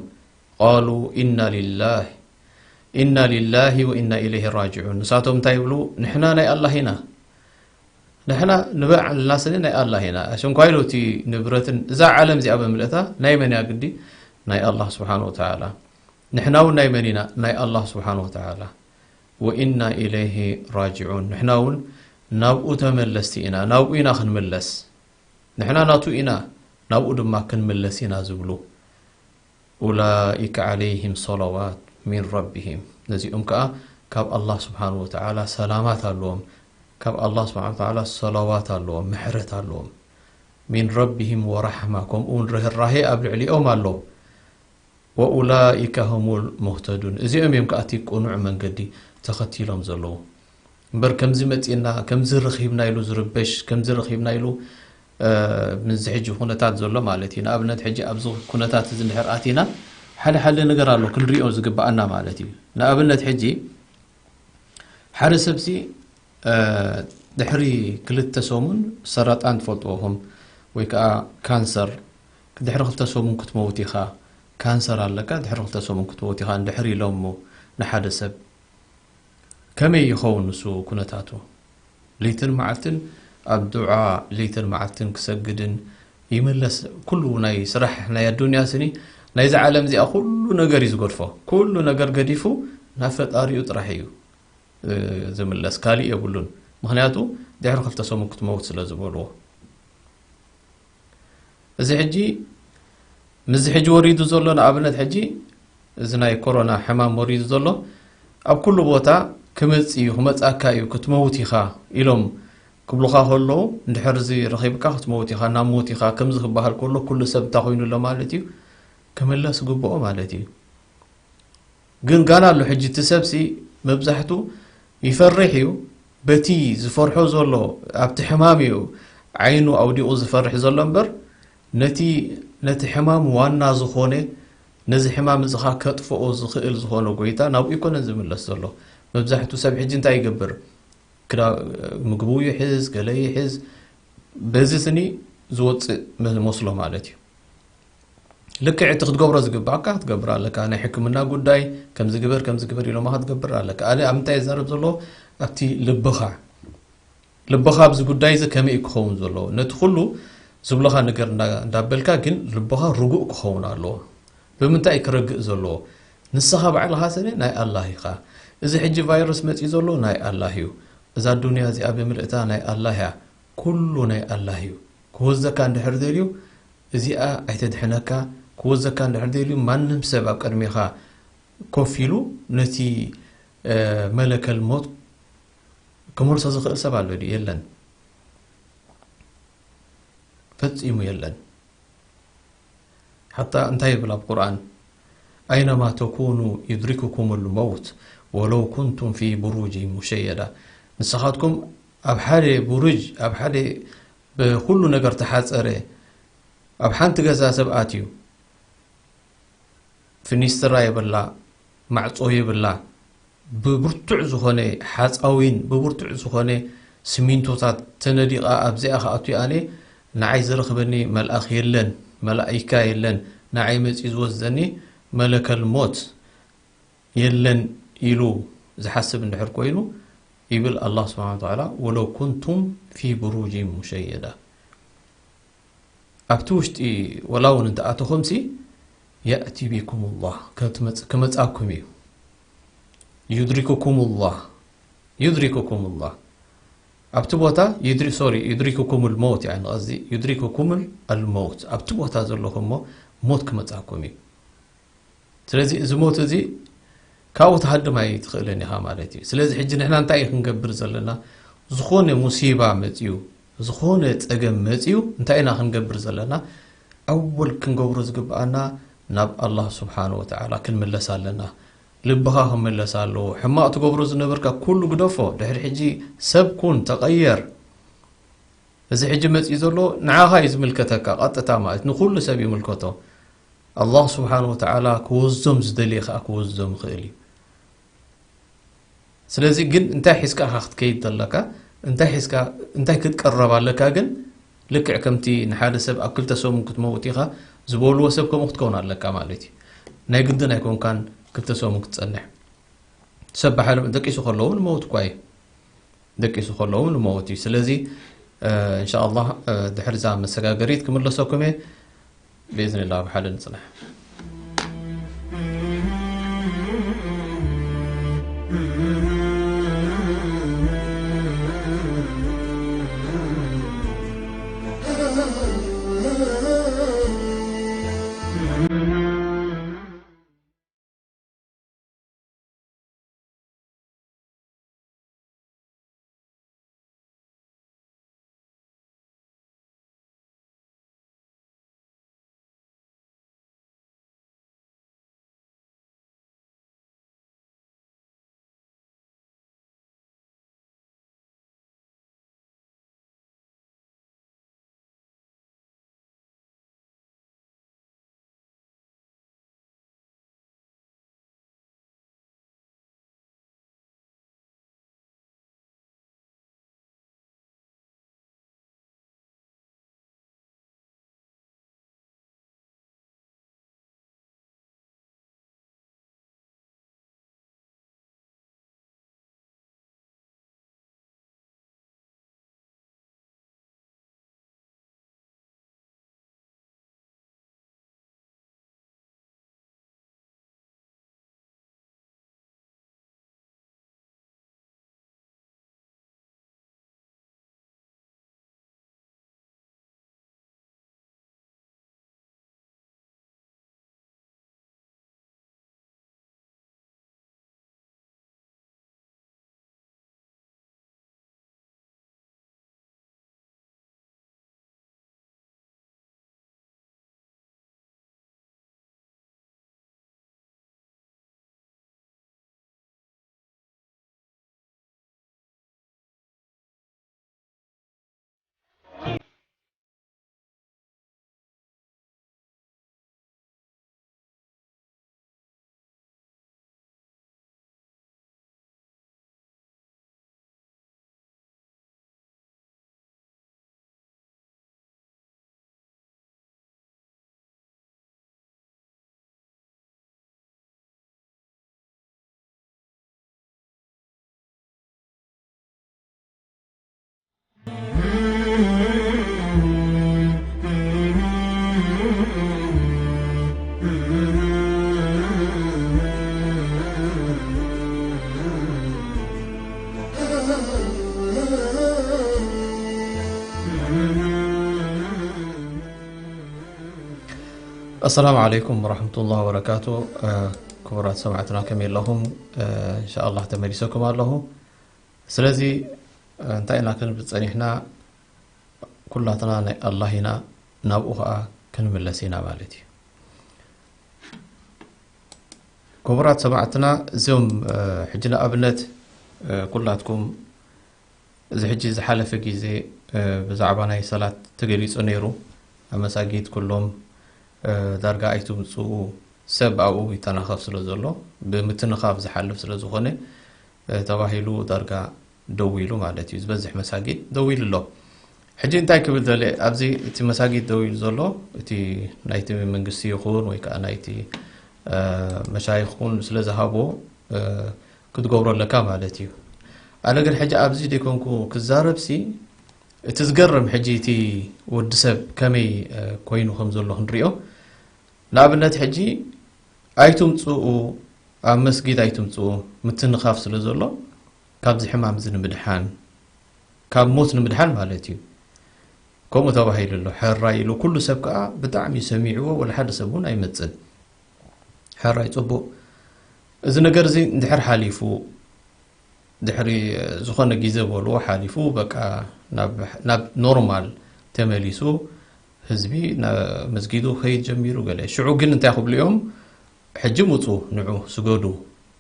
ቃሉ ኢና ሊላህ፣ ኢና ሊላሂ ወኢና ኢለይሂ ራጅዑን። ንሳቶም እንታይ ይብሉ? ንሕና ናይ ኣላህ ኢና። ንሕና ንባዕልና ስኒ ናይ ኣላህ ኢና። ኣሽንኳይሎ እቲ ንብረትን እዛ ዓለም እዚኣ ብምልእታ ናይ መን እያ ግዲ? ናይ ኣላህ ስብሓን ወተዓላ። ንሕና እውን ናይ መን ኢና? ናይ ኣላህ ስብሓን ወተዓላ። ወኢና ኢለይሂ ራጅዑን። ንሕና እውን ናብኡ ተመለስቲ ኢና። ናብኡ ኢና ክንምለስ። ንሕና ናቱ ኢና፣ ናብኡ ድማ ክንምለስ ኢና ዝብሉ። ኡላኢከ ዐለይሂም ሰለዋት ሚን ረቢሂም። ነዚኦም ከኣ ካብ ኣላህ ስብሓን ወተዓላ ሰላማት ኣለዎም። ካብ ኣላህ ስብሓን ወተዓላ ሰለዋት ኣለዎም፣ ምሕረት ኣለዎም። ሚን ረቢሂም ወራሕማ፣ ከምኡ እውን ርህራሄ ኣብ ልዕሊኦም ኣሎ። ወኡላኢከ ሁሙል ሙህተዱን። እዚኦም እዮም ከኣ እቲ ቅኑዕ መንገዲ ተኸቲሎም ዘለዉ። እምበር ከምዚ መጺእና፣ ከምዚ ረኺብና ኢሉ ዝርበሽ፣ ከምዚ ረኺብና ኢሉ፣ እ፣ ምስዚ ሕጂ ኩነታት ዘሎ ማለት እዩ። ንኣብነት ሕጂ ኣብዚ ኩነታት እዚ እንድሕር ኣቲና፣ ሓደ ሓደ ነገር ኣሎ ክንሪኦ ዝግብኣና ማለት እዩ። ንኣብነት ሕጂ ሓደ ሰብሲ፣ እ፣ ድሕሪ ክልተ ሰሙን ሰረጣን ትፈልጥዎ ኢኹም፣ ወይ ከኣ ካንሰር፣ ድሕሪ ክልተ ሰሙን ክትመውት ኢኻ፣ ካንሰር ኣለካ፣ ድሕሪ ክልተ ሰሙን ክትመውት ኢኻ እንድሕር ኢሎሞ ንሓደ ሰብ፣ ከመይ ይኸውን ንሱ ኩነታቱ? ለይትን መዓልትን ኣብ ዱዓ፣ ለይትን መዓልትን ክሰግድን ይምለስ። ኩሉ ናይ ስራሕ ናይ ኣዱንያ ስኒ፣ ናይዛ ዓለም እዚኣ ኩሉ ነገር እዩ ዝገድፎ። ኩሉ ነገር ገዲፉ ናብ ፈጣሪኡ ጥራሕ እዩ፣ እ፣ ዝምለስ። ካሊእ የብሉን። ምኽንያቱ ድሕሪ ክልተ ሰሙን ክትመውት ስለ ዝበልዎ። እዚ ሕጂ፣ ምስዚ ሕጂ ወሪዱ ዘሎ፣ ንኣብነት ሕጂ እዚ ናይ ኮሮና ሕማም ወሪዱ ዘሎ፣ ኣብ ኩሉ ቦታ ክመጽእ እዩ፣ ክመጽኣካ እዩ፣ ክትመውት ኢኻ ኢሎም ክብሉኻ ከለዉ፣ እንድሕር እዚ ረኺብካ ክትመውት ኢኻ፣ ናብ ሞት ኢኻ፣ ከምዚ ክበሃል ከሎ፣ ኩሉ ሰብ እንታይ ኮይኑ ኣሎ ማለት እዩ? ክምለስ ግብኦ ማለት እዩ። ግን ጋና ኣሎ ሕጂ፣ እቲ ሰብሲ መብዛሕቱ ይፈርሕ እዩ። በቲ ዝፈርሖ ዘሎ፣ ኣብቲ ሕማም እዩ ዓይኑ ኣውዲቑ ዝፈርሕ ዘሎ እምበር፣ ነቲ፣ ነቲ ሕማም ዋና ዝኾነ፣ ነዚ ሕማም እዚ ኸኣ ከጥፍኦ ዝኽእል ዝኾነ ጎይታ ናብኡ ኣይኮነን ዝምለስ ዘሎ። መብዛሕቱ ሰብ ሕጂ እንታይ ይገብር? ክዳ-፣ ምግቡ ይሕዝ፣ ገለ ይሕዝ፣ በዚ ስኒ ዝወጽእ መ-፣ መስሎ ማለት እዩ። ልክዕ እቲ ክትገብሮ ዝግባኣካ ክትገብር ኣለካ። ናይ ሕክምና ጉዳይ፣ ከምዚ ግበር፣ ከምዚ ግበር ኢሎማ ክትገብር ኣለካ። ኣነ ኣብ ምንታይ እዛረብ ዘለኹ? ኣብቲ ልብኻ። ልብኻ ኣብዚ ጉዳይ እዚ ከመይ እዩ ክኸውን ዘለዎ? ነቲ ኩሉ ዝብሉኻ ነገር እንዳ-፣ እንዳበልካ፣ ግን ልብኻ ርጉእ ክኸውን ኣለዎ። ብምንታይ እዩ ክረግእ ዘለዎ? ንስኻ ባዕልኻ ስኒ ናይ ኣላህ ኢኻ። እዚ ሕጂ ቫይረስ መጺኡ ዘሎ ናይ ኣላህ እዩ። እዛ ዱንያ እዚኣ ብምልእታ ናይ ኣላህ እያ። ኩሉ ናይ ኣላህ እዩ። ክወዘካ እንድሕር ደልዩ፣ እዚኣ ኣይተድሕነካ። ክወዘካ እንድሕር ደልዩ፣ ማንም ሰብ ኣብ ቅድሜኻ ኮፍ ኢሉ ነቲ፣ እ፣ መለከል ሞት ክመልሶ ዝኽእል ሰብ ኣሎ ድዩ? የለን። ፈጺሙ የለን። ሓታ እንታይ ይብል ኣብ ቁርኣን? "ኣይነማ ተኩኑ ዩድሪክኩም ልመውት ወለው ኩንቱም ፊ ብሩጅ ሙሸየዳ።" ንስኻትኩም ኣብ ሓደ ቡሩጅ፣ ኣብ ሓደ ብኹሉ ነገር ተሓጸረ፣ ኣብ ሓንቲ ገዛ ሰብ ኣትዩ፣ ፍኒስትራ የብላ፣ ማዕጾ የብላ፣ ብብርቱዕ ዝኾነ ሓጻዊን ብብርቱዕ ዝኾነ ስሚንቶታት ተነዲቓ ኣብዚኣ ክኣቱ ኣነ፣ ንዓይ ዝረኽበኒ መልኣኽ የለን፣ መላኢካ የለን፣ ንዓይ መጺኡ ዝወስደኒ መለከል ሞት የለን ኢሉ ዝሓስብ እንድሕር ኮይኑ፣ ይብል ኣላህ ስብሓነ ወተዓላ፣ "ወለው ኩንቱም ፊ ብሩጅን ሙሸየዳ።" ኣብቲ ውሽጢ ወላ እውን እንተኣተኹምሲ፣ "የእቲ ቢኩም ላህ"፣ ከትመጽ-፣ ክመጻኩም እዩ። "ዩድሪኩኩም ላህ፣ ዩድሪኩኩም ላህ።" ኣብቲ ቦታ ዩድሪ-፣ ሶሪ፣ "ዩድሪኩኩም ልመውት" እያ ንቐዚ፣ "ዩድሪኩኩም ኣልመውት"፣ ኣብቲ ቦታ ዘለኹም እሞ ሞት ክመጻኩም እዩ። ስለዚ እዚ ሞት እዚ ካብኡ ትሃድም ኣይትኽእልን ኢኻ ማለት እዩ። ስለዚ ሕጂ ንሕና እንታይ እዩ ክንገብር ዘለና? ዝኾነ ሙሲባ መጽዩ፣ ዝኾነ ጸገም መጽዩ፣ እንታይ ኢና ክንገብር ዘለና? ኣወል ክንገብሮ ዝግብኣና ናብ ኣላህ ስብሓነ ወተዓላ ክንምለስ ኣለና። ልብኻ ክምለስ ኣለዎ። ሕማቕ ትገብሮ ዝነበርካ ኩሉ ግደፎ። ድሕሪ ሕጂ ሰብ ኩን፣ ተቐየር። እዚ ሕጂ መጽዩ ዘሎ ንዓኻ እዩ ዝምልከተካ ቀጥታ ማለት፣ ንኹሉ ሰብ ይምልከቶ። ኣላህ ስብሓን ወተዓላ ክወዞም ዝደልየ ከኣ ክወዞም ይኽእል እዩ። ስለዚ ግን እንታይ ሒዝካ ኢኻ ክትከይድ ዘለካ? እንታይ ሒዝካ፣ እንታይ ክትቀረብ ኣለካ? ግን ልክዕ ከምቲ ንሓደ ሰብ ኣብ ክልተ ሰሙን ክትመውት ኢኻ ዝበልዎ ሰብ ከምኡ ክትከውን ኣለካ ማለት እዩ። ናይ ግድን ኣይኮንካን ክልተ ሰሙን ክትጸንሕ። ሰብ ብሓደ ደቂሱ ከለዉ ንመውት እኳ እዩ። ደቂሱ ከለዉ ንመውት እዩ። ስለዚ፣ እ፣ እንሻ ኣላህ፣ እ፣ ድሕሪ እዛ መሰጋገሪት ክምለሰኩም እየ። ብኢዝኒላህ ብሓደ ንጽናሕ። ኣሰላሙ ዓለይኩም ወረሕመቱላሂ ወበረካቱ። እ፣ ክቡራት ሰማዕትና ከመይ ኣለኹም? እ፣ እንሻኣላህ ተመሊሰኩም ኣለኹ። ስለዚ፣ እ፣ እንታይ ኢና ክንብል ጸኒሕና? ኩላትና ናይ ኣላህ ኢና፣ ናብኡ ኸኣ ክንምለስ ኢና ማለት እዩ። ክቡራት ሰማዕትና፣ እዞም፣ እ፣ ሕጂ ንኣብነት፣ እ፣ ኩላትኩም እዚ ሕጂ ዝሓለፈ ግዜ፣ እ፣ ብዛዕባ ናይ ሰላት ተገሊጹ ነይሩ። ኣብ መሳጊድ ኩሎም፣ እ፣ ዳርጋ ኣይትምጽኡ፣ ሰብ ኣብኡ ይተናኸፍ ስለ ዘሎ፣ ብምትንኻፍ ዝሓልፍ ስለ ዝኾነ፣ እ፣ ተባሂሉ ዳርጋ ደው ኢሉ ማለት እዩ። ዝበዝሕ መሳጊድ ደው ኢሉ ኣሎ። ሕጂ እንታይ ክብል ደለ፣ ኣብዚ እቲ መሳጊድ ደው ኢሉ ዘሎ፣ እቲ ናይቲ መንግስቲ ይኹን ወይ ከኣ ናይቲ፣ እ፣ መሻይኽ ኩን ስለ ዝሃቦ፣ እ፣ ክትገብሮ ኣለካ ማለት እዩ። ኣነ ግን ሕጂ ኣብዚ ደይኮንኩ ክዛረብሲ፣ እቲ ዝገርም ሕጂ እቲ ወዲ ሰብ ከመይ፣ እ፣ ኮይኑ ከም ዘሎ ክንሪኦ። ንኣብነት ሕጂ ኣይትምጽኡ፣ ኣብ መስጊድ ኣይትምጽኡ፣ ምትንኻፍ ስለ ዘሎ፣ ካብዚ ሕማም እዚ ንምድሓን፣ ካብ ሞት ንምድሓን ማለት እዩ። ከምኡ ተባሂሉ ኣሎ። ሕራይ ኢሉ ኩሉ ሰብ ከኣ ብጣዕሚ ሰሚዕዎ፣ ወላ ሓደ ሰብ እውን ኣይመጽን። ሕራይ ጽቡቕ። እዚ ነገር እዚ እንድሕር ሓሊፉ፣ ድሕሪ ዝኾነ ግዜ በልዎ ሓሊፉ፣ በቃ ናብ፣ ናብ ኖርማል ተመሊሱ፣ ህዝቢ ናብ መስጊዱ ከይድ ጀሚሩ ገለ። ሽዑ ግን እንታይ ክብሉ እዮም? ሕጂ ምጹ፣ ንዑ፣ ስገዱ።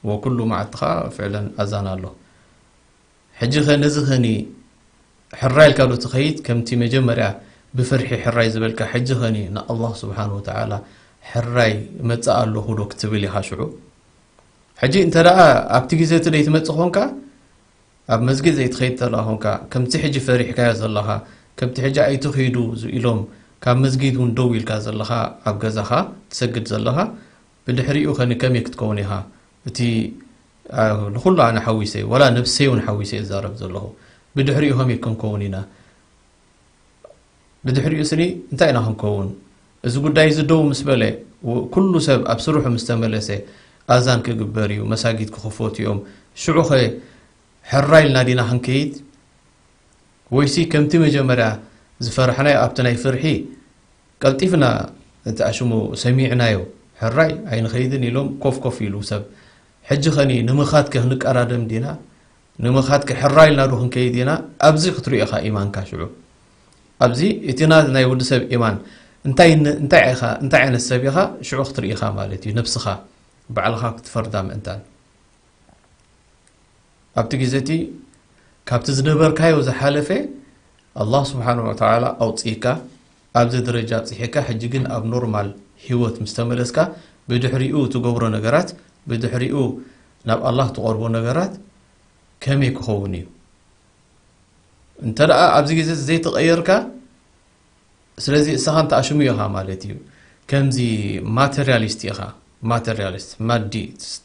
ወኩሉ መዓልቲ ኸኣ ፍዕለን ኣዛን ኣሎ። ሕጂ ኸ ነዚ ኸኒ ሕራይ ኢልካ ዶ ትኸይድ? ከምቲ መጀመርያ ብፍርሒ ሕራይ ዝበልካ፣ ሕጂ ኸኒ ንኣላህ ስብሓን ወተዓላ ሕራይ እመጽእ ኣለኹ ዶ ክትብል ኢኻ ሽዑ? ሕጂ እንተ ደኣ ኣብቲ ግዜ እቲ ደይትመጽእ ኾንካ፣ ኣብ መስጊድ ዘይትኸይድ ተላ ኾንካ፣ ከምቲ ሕጂ ፈሪሕካዮ ዘለኻ፣ ከምቲ ሕጂ ኣይትኺዱ ኢሎም ካብ መስጊድ እውን ደው ኢልካ ዘለኻ፣ ኣብ ገዛኻ ትሰግድ ዘለኻ፣ ብድሕሪኡ ኸኒ ከመይ ክትከውን ኢኻ? እቲ፣ ኣ፣ ንኹሉ ኣነ ሓዊሰ፣ ወላ ነብሰይ እውን ሓዊሰ እዛረብ ዘለኹ። ብድሕሪኡ ከመይ ክንከውን ኢና? ብድሕሪኡ ስኒ እንታይ ኢና ክንከውን? እዚ ጉዳይ እዚ ደው ምስ በለ፣ ው-፣ ኩሉ ሰብ ኣብ ስርሑ ምስ ተመለሰ፣ ኣዛን ክግበር እዩ፣ መሳጊድ ክኽፈቱ እዮም። ሽዑኸ ሕራይ ኢልና ዲና ክንከይድ? ወይሲ ከምቲ መጀመርያ ዝፈራሕናዮ ኣብቲ ናይ ፍርሒ ቀልጢፍና እቲ ኣሽሙ ሰሚዕናዮ፣ ሕራይ ኣይንኸይድን ኢሎም ኮፍ ኮፍ ኢሉ ሰብ። ሕጂ ኸኒ ንምኻድከ ክንቀዳደም ዲና? ንምኻድከ ሕራይ ኢልና ዶ ክንከይድ ኢና? ኣብዚ ክትሪኦ ኢኻ ኢማንካ ሽዑ። ኣብዚ እቲ ና-፣ ናይ ወዲ ሰብ ኢማን እንታይ ን-፣ እንታይ ኢኻ፣ እንታይ ዓይነት ሰብ ኢኻ ሽዑ ክትርኢ ኢኻ ማለት እዩ። ነብስኻ ባዕልኻ ክትፈርዳ ምእንታን። ኣብቲ ግዜ እቲ ካብቲ ዝነበርካዮ ዝሓለፈ ኣላህ ስብሓን ወተዓላ ኣውፅእካ፣ ኣብዚ ደረጃ ኣብፅሒካ፣ ሕጂ ግን ኣብ ኖርማል ህይወት ምስ ተመለስካ፣ ብድሕሪኡ ትገብሮ ነገራት፣ ብድሕሪኡ ናብ ኣላህ ትቐርቦ ነገራት ከመይ ክኸውን እዩ? እንተ ደኣ ኣብዚ ግዜ ዘይተቐየርካ፣ ስለዚ እስኻ እንተ ኣሽሙ ኢኻ ማለት እዩ። ከምዚ ማተርያሊስት ኢኻ፣ ማተርያሊስት፣ ማዲ፣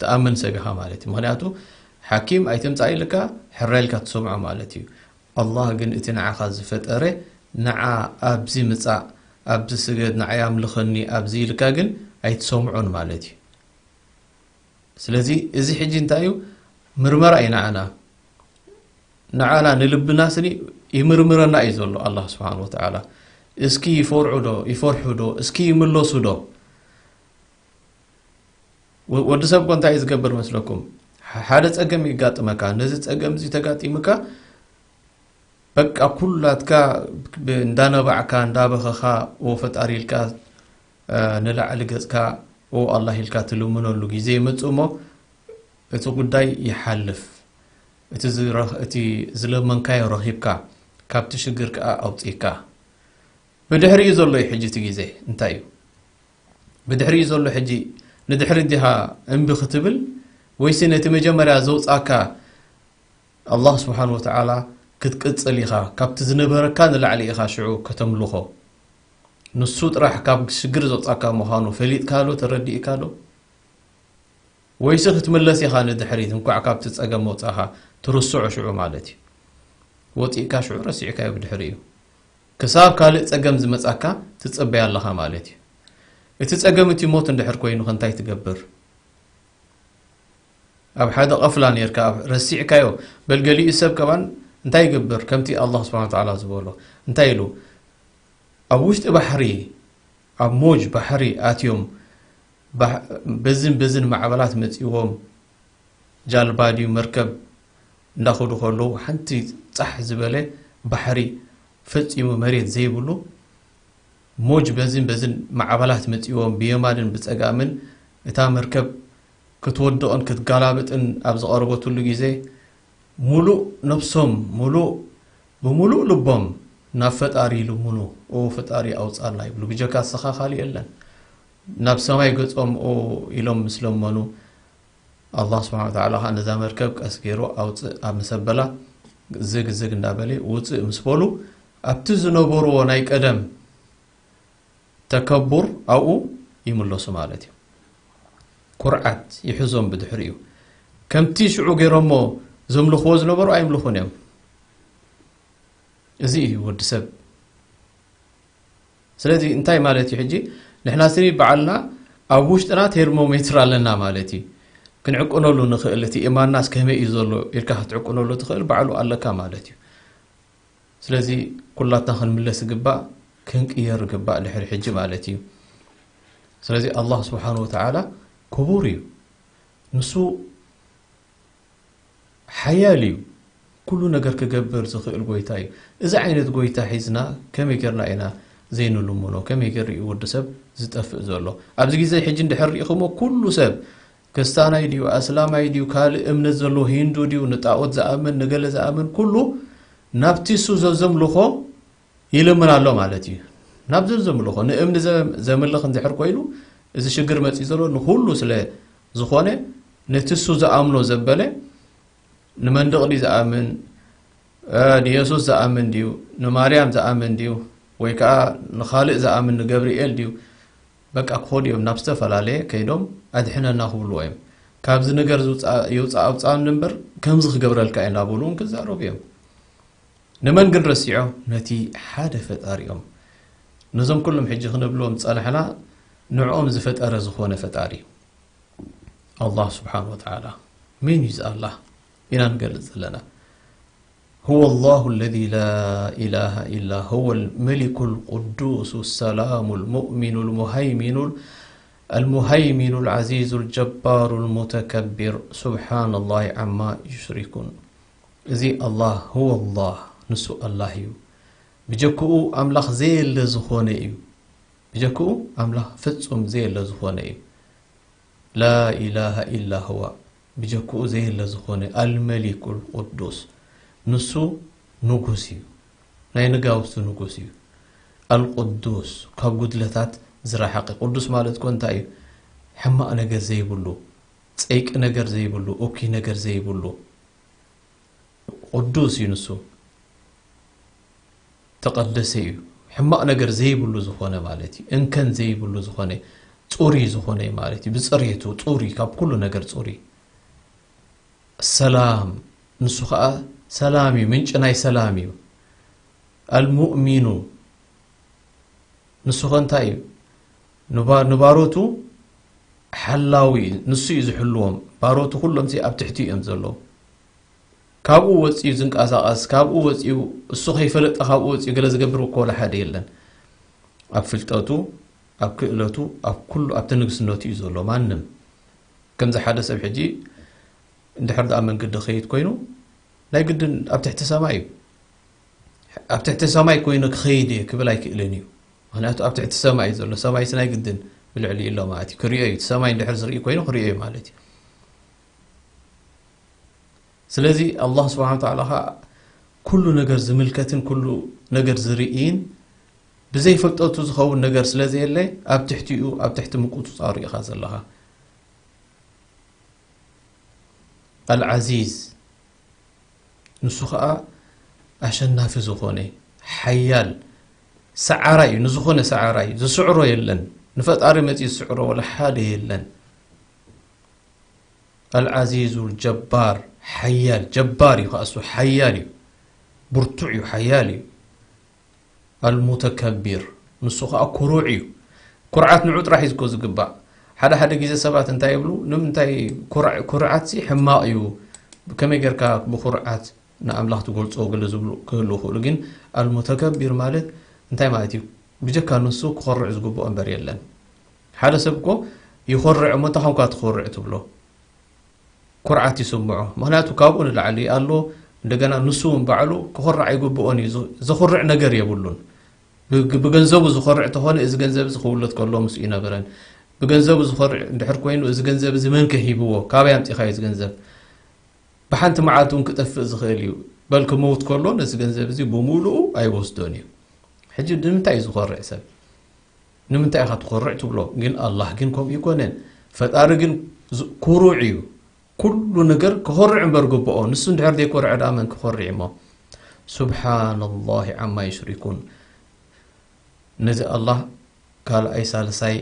ትኣምን ሰብ ኢኻ ማለት እዩ። ምኽንያቱ ሓኪም ኣይትምጻእ ኢልካ፣ ሕራይ ኢልካ ትሰምዖ ማለት እዩ። ኣላህ ግን እቲ ንዓኻ ዝፈጠረ፣ ንዓ ኣብዚ ምጻእ፣ ኣብዚ ስገድ፣ ንዓይ ኣምልኸኒ፣ ኣብዚ ኢልካ ግን ኣይትሰምዖን ማለት እዩ። ስለዚ እዚ ሕጂ እንታይ እዩ? ምርመራ እዩ ንዓና። ንዓና ንልብና ስኒ ይምርምረና እዩ ዘሎ ኣላህ ስብሓን ወተዓላ። እስኪ ይፈርዑ ዶ፣ ይፈርሑ ዶ፣ እስኪ ይምለሱ ዶ? ወ-፣ ወዲ ሰብ እኮ እንታይ እዩ ዝገብር መስለኩም? ሓ-፣ ሓደ ጸገም ይጋጥመካ። ነዚ ጸገም እዚ ተጋጢምካ፣ በቃ ኩላትካ ብ-፣ እንዳነባዕካ፣ እንዳበኸኻ፣ "ኦ ፈጣሪ" ኢልካ፣ እ፣ ንላዕሊ ገጽካ፣ "ኦ ኣላህ" ኢልካ ትልምነሉ ግዜ ይመጽእ እሞ፣ እቲ ጉዳይ ይሓልፍ። እቲ ዝረኽ-፣ እቲ ዝለመንካዮ ረኺብካ፣ ካብቲ ሽግር ከኣ ኣውጺእካ። ብድሕሪኡ ዘሎ እዩ ሕጂ እቲ ግዜ እንታይ እዩ? ብድሕሪኡ ዘሎ ሕጂ ንድሕሪ ዲኻ እምቢ ክትብል፣ ወይሲ ነቲ መጀመርያ ዘውጻካ ኣላህ ስብሓን ወተዓላ ክትቅጽል ኢኻ፣ ካብቲ ዝነበረካ ንላዕሊ ኢኻ ሽዑ ከተምልኾ። ንሱ ጥራሕ ካብ ሽግር ዘውጻካ ምዃኑ ፈሊጥካ ዶ፣ ተረዲእካ ዶ? ወይሲ ክትምለስ ኢኻ ንድሕሪት፣ እንኳዕ ካብቲ ጸገም ወጻኻ፣ ትርስዖ ሽዑ ማለት እዩ። ወጺእካ ሽዑ ረሲዕካዮ ብድሕሪኡ። ክሳብ ካልእ ጸገም ዝመጻካ ትጽበይ ኣለኻ ማለት እዩ። እቲ ጸገም እቲ ሞት እንድሕር ኮይኑ ከ እንታይ ትገብር? ኣብ ሓደ ቐፍላ ኔርካ፣ ኣብ ረሲዕካዮ። በል ገሊኡ ሰብ ከማን እንታይ ይገብር? ከምቲ ኣላህ ስብሓነ ወተዓላ ዝበሎ እንታይ ኢሉ? ኣብ ውሽጢ ባሕሪ፣ ኣብ ሞጅ ባሕሪ ኣትዮም፣ ባሕ-፣ በዝን በዝን ማዕበላት መጺዎም፣ ጃልባ ድዩ መርከብ እንዳኸዱ ከለዉ፣ ሓንቲ ጻሕ ዝበለ ባሕሪ ፈጺሙ መሬት ዘይብሉ፣ ሞጅ በዝን በዝን ማዕበላት መጺዎም፣ ብየማንን ብጸጋምን እታ መርከብ ክትወድቕን ክትጋላብጥን ኣብ ዝቐረበትሉ ግዜ፣ ሙሉእ ነብሶም፣ ሙሉእ፣ ብምሉእ ልቦም ናብ ፈጣሪ ይልምኑ። "ኦ ፈጣሪ ኣውጻልና" ይብሉ። ብጀካ ንስኻ ካልእ የለን። ናብ ሰማይ ገጾም ኦ ኢሎም ምስ ለመኑ፣ ኣላህ ስብሓነ ወተዓላ ኸዓ ነዛ መርከብ ቀስ ገይሩ ኣውጽእ ኣብ ምስ ኣበላ፣ ዝግ ዝግ እንዳበለ ውጽእ ምስ በሉ፣ ኣብቲ ዝነበርዎ ናይ ቀደም ተከቡር ኣብኡ ይምለሱ ማለት እዩ። ኩርዓት ይሕዞም ብድሕሪኡ። ከምቲ ሽዑ ገይሮሞ ዘምልኽዎ ዝነበሩ ኣይምልኹን እዮም። እዚ እዩ ወዲ ሰብ። ስለዚ እንታይ ማለት እዩ ሕጂ? ንሕና ስኒ በዓልና ኣብ ውሽጥና ቴርሞሜትር ኣለና ማለት እዩ። ክንዕቅነሉ ንኽእል፣ እቲ ኢማንናስ ከመይ እዩ ዘሎ ኢልካ ክትዕቅነሉ ትኽእል ባዕሉ ኣለካ ማለት እዩ። ስለዚ ኩላትና ክንምለስ ይግባእ፣ ክንቅየር ይግባእ ድሕሪ ሕጂ ማለት እዩ። ስለዚ ኣላህ ስብሓን ወተዓላ ክቡር እዩ። ንሱ ሓያል እዩ። ኩሉ ነገር ክገብር ዝኽእል ጎይታ እዩ። እዚ ዓይነት ጎይታ ሒዝና ከመይ ጌርና ኢና ዘይንልምኖ? ከመይ ጌሩ እዩ ወዲ ሰብ ዝጠፍእ ዘሎ? ኣብዚ ግዜ ሕጂ እንድሕር ርኢኹሞ፣ ኩሉ ሰብ፣ ክርስታናይ ድዩ፣ ኣስላማይ ድዩ፣ ካልእ እምነት ዘለዎ፣ ሂንዱ ድዩ፣ ንጣኦት ዝኣምን፣ ንገለ ዝኣምን፣ ኩሉ ናብቲ እሱ ዘዘምልኾ ይልምን ኣሎ ማለት እዩ። ናብ ዘዘምልኾ ንእምኒ ዘ-፣ ዘምልኽ እንድሕር ኮይኑ፣ እዚ ሽግር መጺኡ ዘሎ ንኹሉ ስለ ዝኾነ፣ ነቲ እሱ ዝኣምኖ ዘበለ፣ ንመንድቕ ድዩ ዝኣምን፣ እ፣ ንየሱስ ዝኣምን ድዩ፣ ንማርያም ዝኣምን ድዩ፣ ወይ ከኣ ንኻልእ ዝኣምን፣ ንገብርኤል ድዩ፣ በቃ ክኸዱ እዮም ናብ ዝተፈላለየ ከይዶም፣ "ኣድሕነና" ክብልዎ እዮም። ካብዚ ነገር ዝውጻ-፣ ይውጻእ ኣውጻኣኒ እምበር፣ ከምዚ ክገብረልካ እየ እናበሉ እውን ክዛረቡ እዮም። ንመን ግን ረሲዖም? ነቲ ሓደ ፈጣሪኦም። ነዞም ኩሎም ሕጂ ክንብሎም ዝጸናሕና፣ ንዕኦም ዝፈጠረ ዝኾነ ፈጣሪ፣ ኣላህ ስብሓን ወተዓላ። መን እዩ እዚ ኣላህ? ኢና ንገልጽ ዘለና። هو الله الذي لا إله إلا هو الملك القدوس السلام المؤمن المهيمن المهيمن العزيز الجبار المتكبر سبحان الله عما يشركون. እዚ ኣላህ፣ هو الله፣ ንሱ ኣላህ እዩ። ብጀክኡ ኣምላኽ ዘየለ ዝኾነ እዩ። ብጀክኡ ኣምላኽ ፍጹም ዘየለ ዝኾነ እዩ። ላ ኢላሃ ኢላ ሁዋ፣ ብጀክኡ ዘየለ ዝኾነ፣ ኣልመሊኩል ቁዱስ፣ ንሱ ንጉስ እዩ። ናይ ነጋውስቲ ንጉስ እዩ። ኣልቁዱስ፣ ካብ ጉድለታት ዝረሓቐ። ቅዱስ ማለት እኮ እንታይ እዩ? ሕማቕ ነገር ዘይብሉ፣ ጸይቂ ነገር ዘይብሉ፣ እኩይ ነገር ዘይብሉ። ቅዱስ እዩ ንሱ። ተቐደሰ እዩ። ሕማቕ ነገር ዘይብሉ ዝኾነ ማለት እዩ። እንከን ዘይብሉ ዝኾነ፣ ጽሩይ ዝኾነ ማለት እዩ። ብጽሬቱ ጽሩይ፣ ካብ ኩሉ ነገር ጽሩይ። ሰላም፣ ንሱ ኸኣ ሰላም እዩ፣ ምንጪ ናይ ሰላም እዩ። ኣልሙእሚኑ፣ ንሱ ኸ እንታይ እዩ? ንባ-፣ ንባሮቱ ሓላዊ እዩ፣ ንሱ እዩ ዝሕልዎም። ባሮቱ ኩሎምሲ ኣብ ትሕቲ እዮም ዘለዉ። ካብኡ ወጺኡ ዝንቀሳቐስ፣ ካብኡ ወጺኡ፣ እሱ ከይፈለጠ ካብኡ ወጺኡ ገለ ዝገብር እኮ ወላ ሓደ የለን። ኣብ ፍልጠቱ፣ ኣብ ክእለቱ፣ ኣብ ኩሉ፣ ኣብቲ ንግስነቱ እዩ ዘሎ ማንም። ከምዚ ሓደ ሰብ ሕጂ እንድሕር ደኣ መንገዲ ክኸይድ ኮይኑ፣ ናይ ግድን ኣብ ትሕቲ ሰማይ እዩ። ኣብ ትሕቲ ሰማይ ኮይኑ ክኸይድ እየ ክብል ኣይክእልን እዩ። ምኽንያቱ ኣብ ትሕቲ ሰማይ እዩ ዘሎ። ሰማይስ ናይ ግድን ብልዕሊ ኣሎ ማለት እዩ። ክርእዮ እዩ። እቲ ሰማይ እንድሕር ዝርኢ ኮይኑ ክርእዮ እዩ ማለት እዩ። ስለዚ ኣላህ ስብሓነ ወተዓላ ኸዓ ኩሉ ነገር ዝምልከትን ኩሉ ነገር ዝርእይን ብዘይፍልጠቱ ዝኸውን ነገር ስለ ዘየለ ኣብ ትሕቲኡ፣ ኣብ ትሕቲ ምቁጽጻሩ ኢኻ ዘለኻ። ኣልዓዚዝ፣ ንሱ ኸዓ ኣሸናፊ ዝኾነ፣ ሓያል፣ ሰዓራይ እዩ። ንዝኾነ ሰዓራይ እዩ። ዝስዕሮ የለን። ንፈጣሪ መጺኡ ዝስዕሮ ወላ ሓደ የለን። ኣልዓዚዙል ጀባር፣ ሓያል፣ ጀባር እዩ ኸዓ እሱ፣ ሓያል እዩ። ብርቱዕ እዩ፣ ሓያል እዩ። ኣልሙተከቢር፣ ንሱ ከዓ ኩሩዕ እዩ። ኩርዓት ንዑ ጥራሕ እዩ ዝኮ ዝግባእ። ሓደ ሓደ ግዜ ሰባት እንታይ ይብሉ? ንምንታይ ኩርዓት ሲ ሕማቕ እዩ፣ ከመይ ጌርካ ብኩርዓት ንኣምላኽ ትገልጾ ገለ ዝብሉ ክህሉ ይኽእሉ። ግን ኣልሙተከቢር ማለት እንታይ ማለት እዩ? ብጀካ ንሱ ክኾርዕ ዝግብኦ እምበር የለን። ሓደ ሰብ እኮ ይኾርዕ እሞ እንታይ ኾንካ ትኾርዕ ትብሎ? ኩርዓት ይስምዖ። ምኽንያቱ ካብኡ ንላዕሊ ኣሎ። እንደገና ንሱ እውን ባዕሉ ክኾርዕ ኣይግብኦን እዩ። ዘኹርዕ ነገር የብሉን። ብገንዘቡ ዝኾርዕ ተኾነ እዚ ገንዘብ እዚ ክውለድ ከሎ ምስ ይነበረን፣ ብገንዘቡ ዝኾርዕ እንድሕር ኮይኑ እዚ ገንዘብ እዚ መን ከሂብዎ፣ ካበይ ኣምፂኻዮ እዚ ገንዘብ፣ ብሓንቲ መዓልቲ እውን ክጠፍእ ዝኽእል እዩ። በል ክመውት ከሎ ነዚ ገንዘብ እዚ ብምሉኡ ኣይወስዶን እዩ። ሕጂ ንምንታይ እዩ ዝኾርዕ ሰብ? ንምንታይ ኢኻ ትኾርዕ ትብሎ? ግን ኣላህ ግን ከምኡ ይኮነን። ፈጣሪ ግን ኩሩዕ እዩ። ኩሉ ነገር ክኾርዕ እምበር ግብኦ። ንሱ እንድሕር ዘይኮርዐ ደኣ መን ክኾርዕ እሞ? ሱብሓነላሂ ዓማ ዩሽሪኩን። ነዚ ኣላህ ካልኣይ ሳልሳይ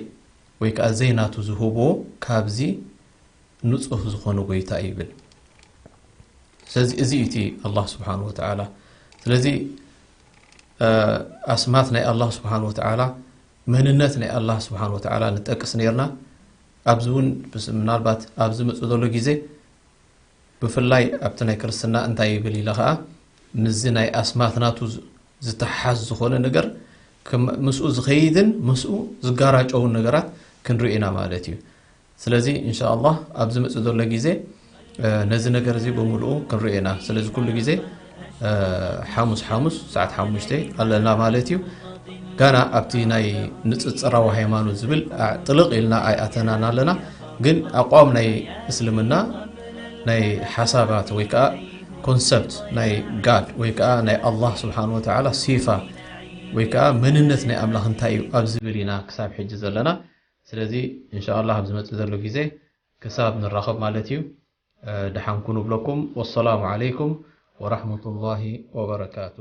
ወይ ከዓ ዘይናቱ ዝህቦ ካብዚ ንፁህ ዝኾነ ጎይታ እዩ ይብል። ስለዚ እዚ እቲ ኣላህ ስብሓን ወተዓላ። ስለዚ ኣስማት ናይ ኣላህ ስብሓን ወተዓላ፣ መንነት ናይ ኣላህ ስብሓን ወተዓላ ንጠቅስ ነርና። ኣብዚ እውን ምናልባት ኣብዚ መፁ ዘሎ ግዜ ብፍላይ ኣብቲ ናይ ክርስትና እንታይ ይብል ኢለ ከዓ ምስዚ ናይ ኣስማት ናቱ ዝተሓዝ ዝኾነ ነገር ምስኡ ዝኸይድን ምስኡ ዝጋራጨውን ነገራት ክንርኢ ኢና ማለት እዩ። ስለዚ እንሻ ኣላህ ኣብ ዝመፅእ ዘሎ ግዜ ነዚ ነገር እዚ ብምልኡ ክንርኢ ኢና። ስለዚ ኩሉ ግዜ ሓሙስ ሓሙስ ሰዓት ሓሙሽተ ኣለና ማለት እዩ። ጋና ኣብቲ ናይ ንፅፅራዊ ሃይማኖት ዝብል ጥልቕ ኢልና ኣይኣተናን ኣለና። ግን ኣቋም ናይ እስልምና ናይ ሓሳባት ወይ ከዓ ኮንሰፕት ናይ ጋድ ወይ ከዓ ናይ ኣላህ ስብሓን ወተዓላ ሲፋ ወይ ከዓ መንነት ናይ ኣምላኽ እንታይ እዩ ኣብ ዝብል ኢና ክሳብ ሕጂ ዘለና። ስለዚ እንሻ ኣላህ ኣብ ዝመፅእ ዘሎ ግዜ ክሳብ ንራኸብ ማለት እዩ። ደሓን ኩኑ ብለኩም። ወሰላሙ ዓለይኩም ወራሕመቱላሂ ወበረካቱ።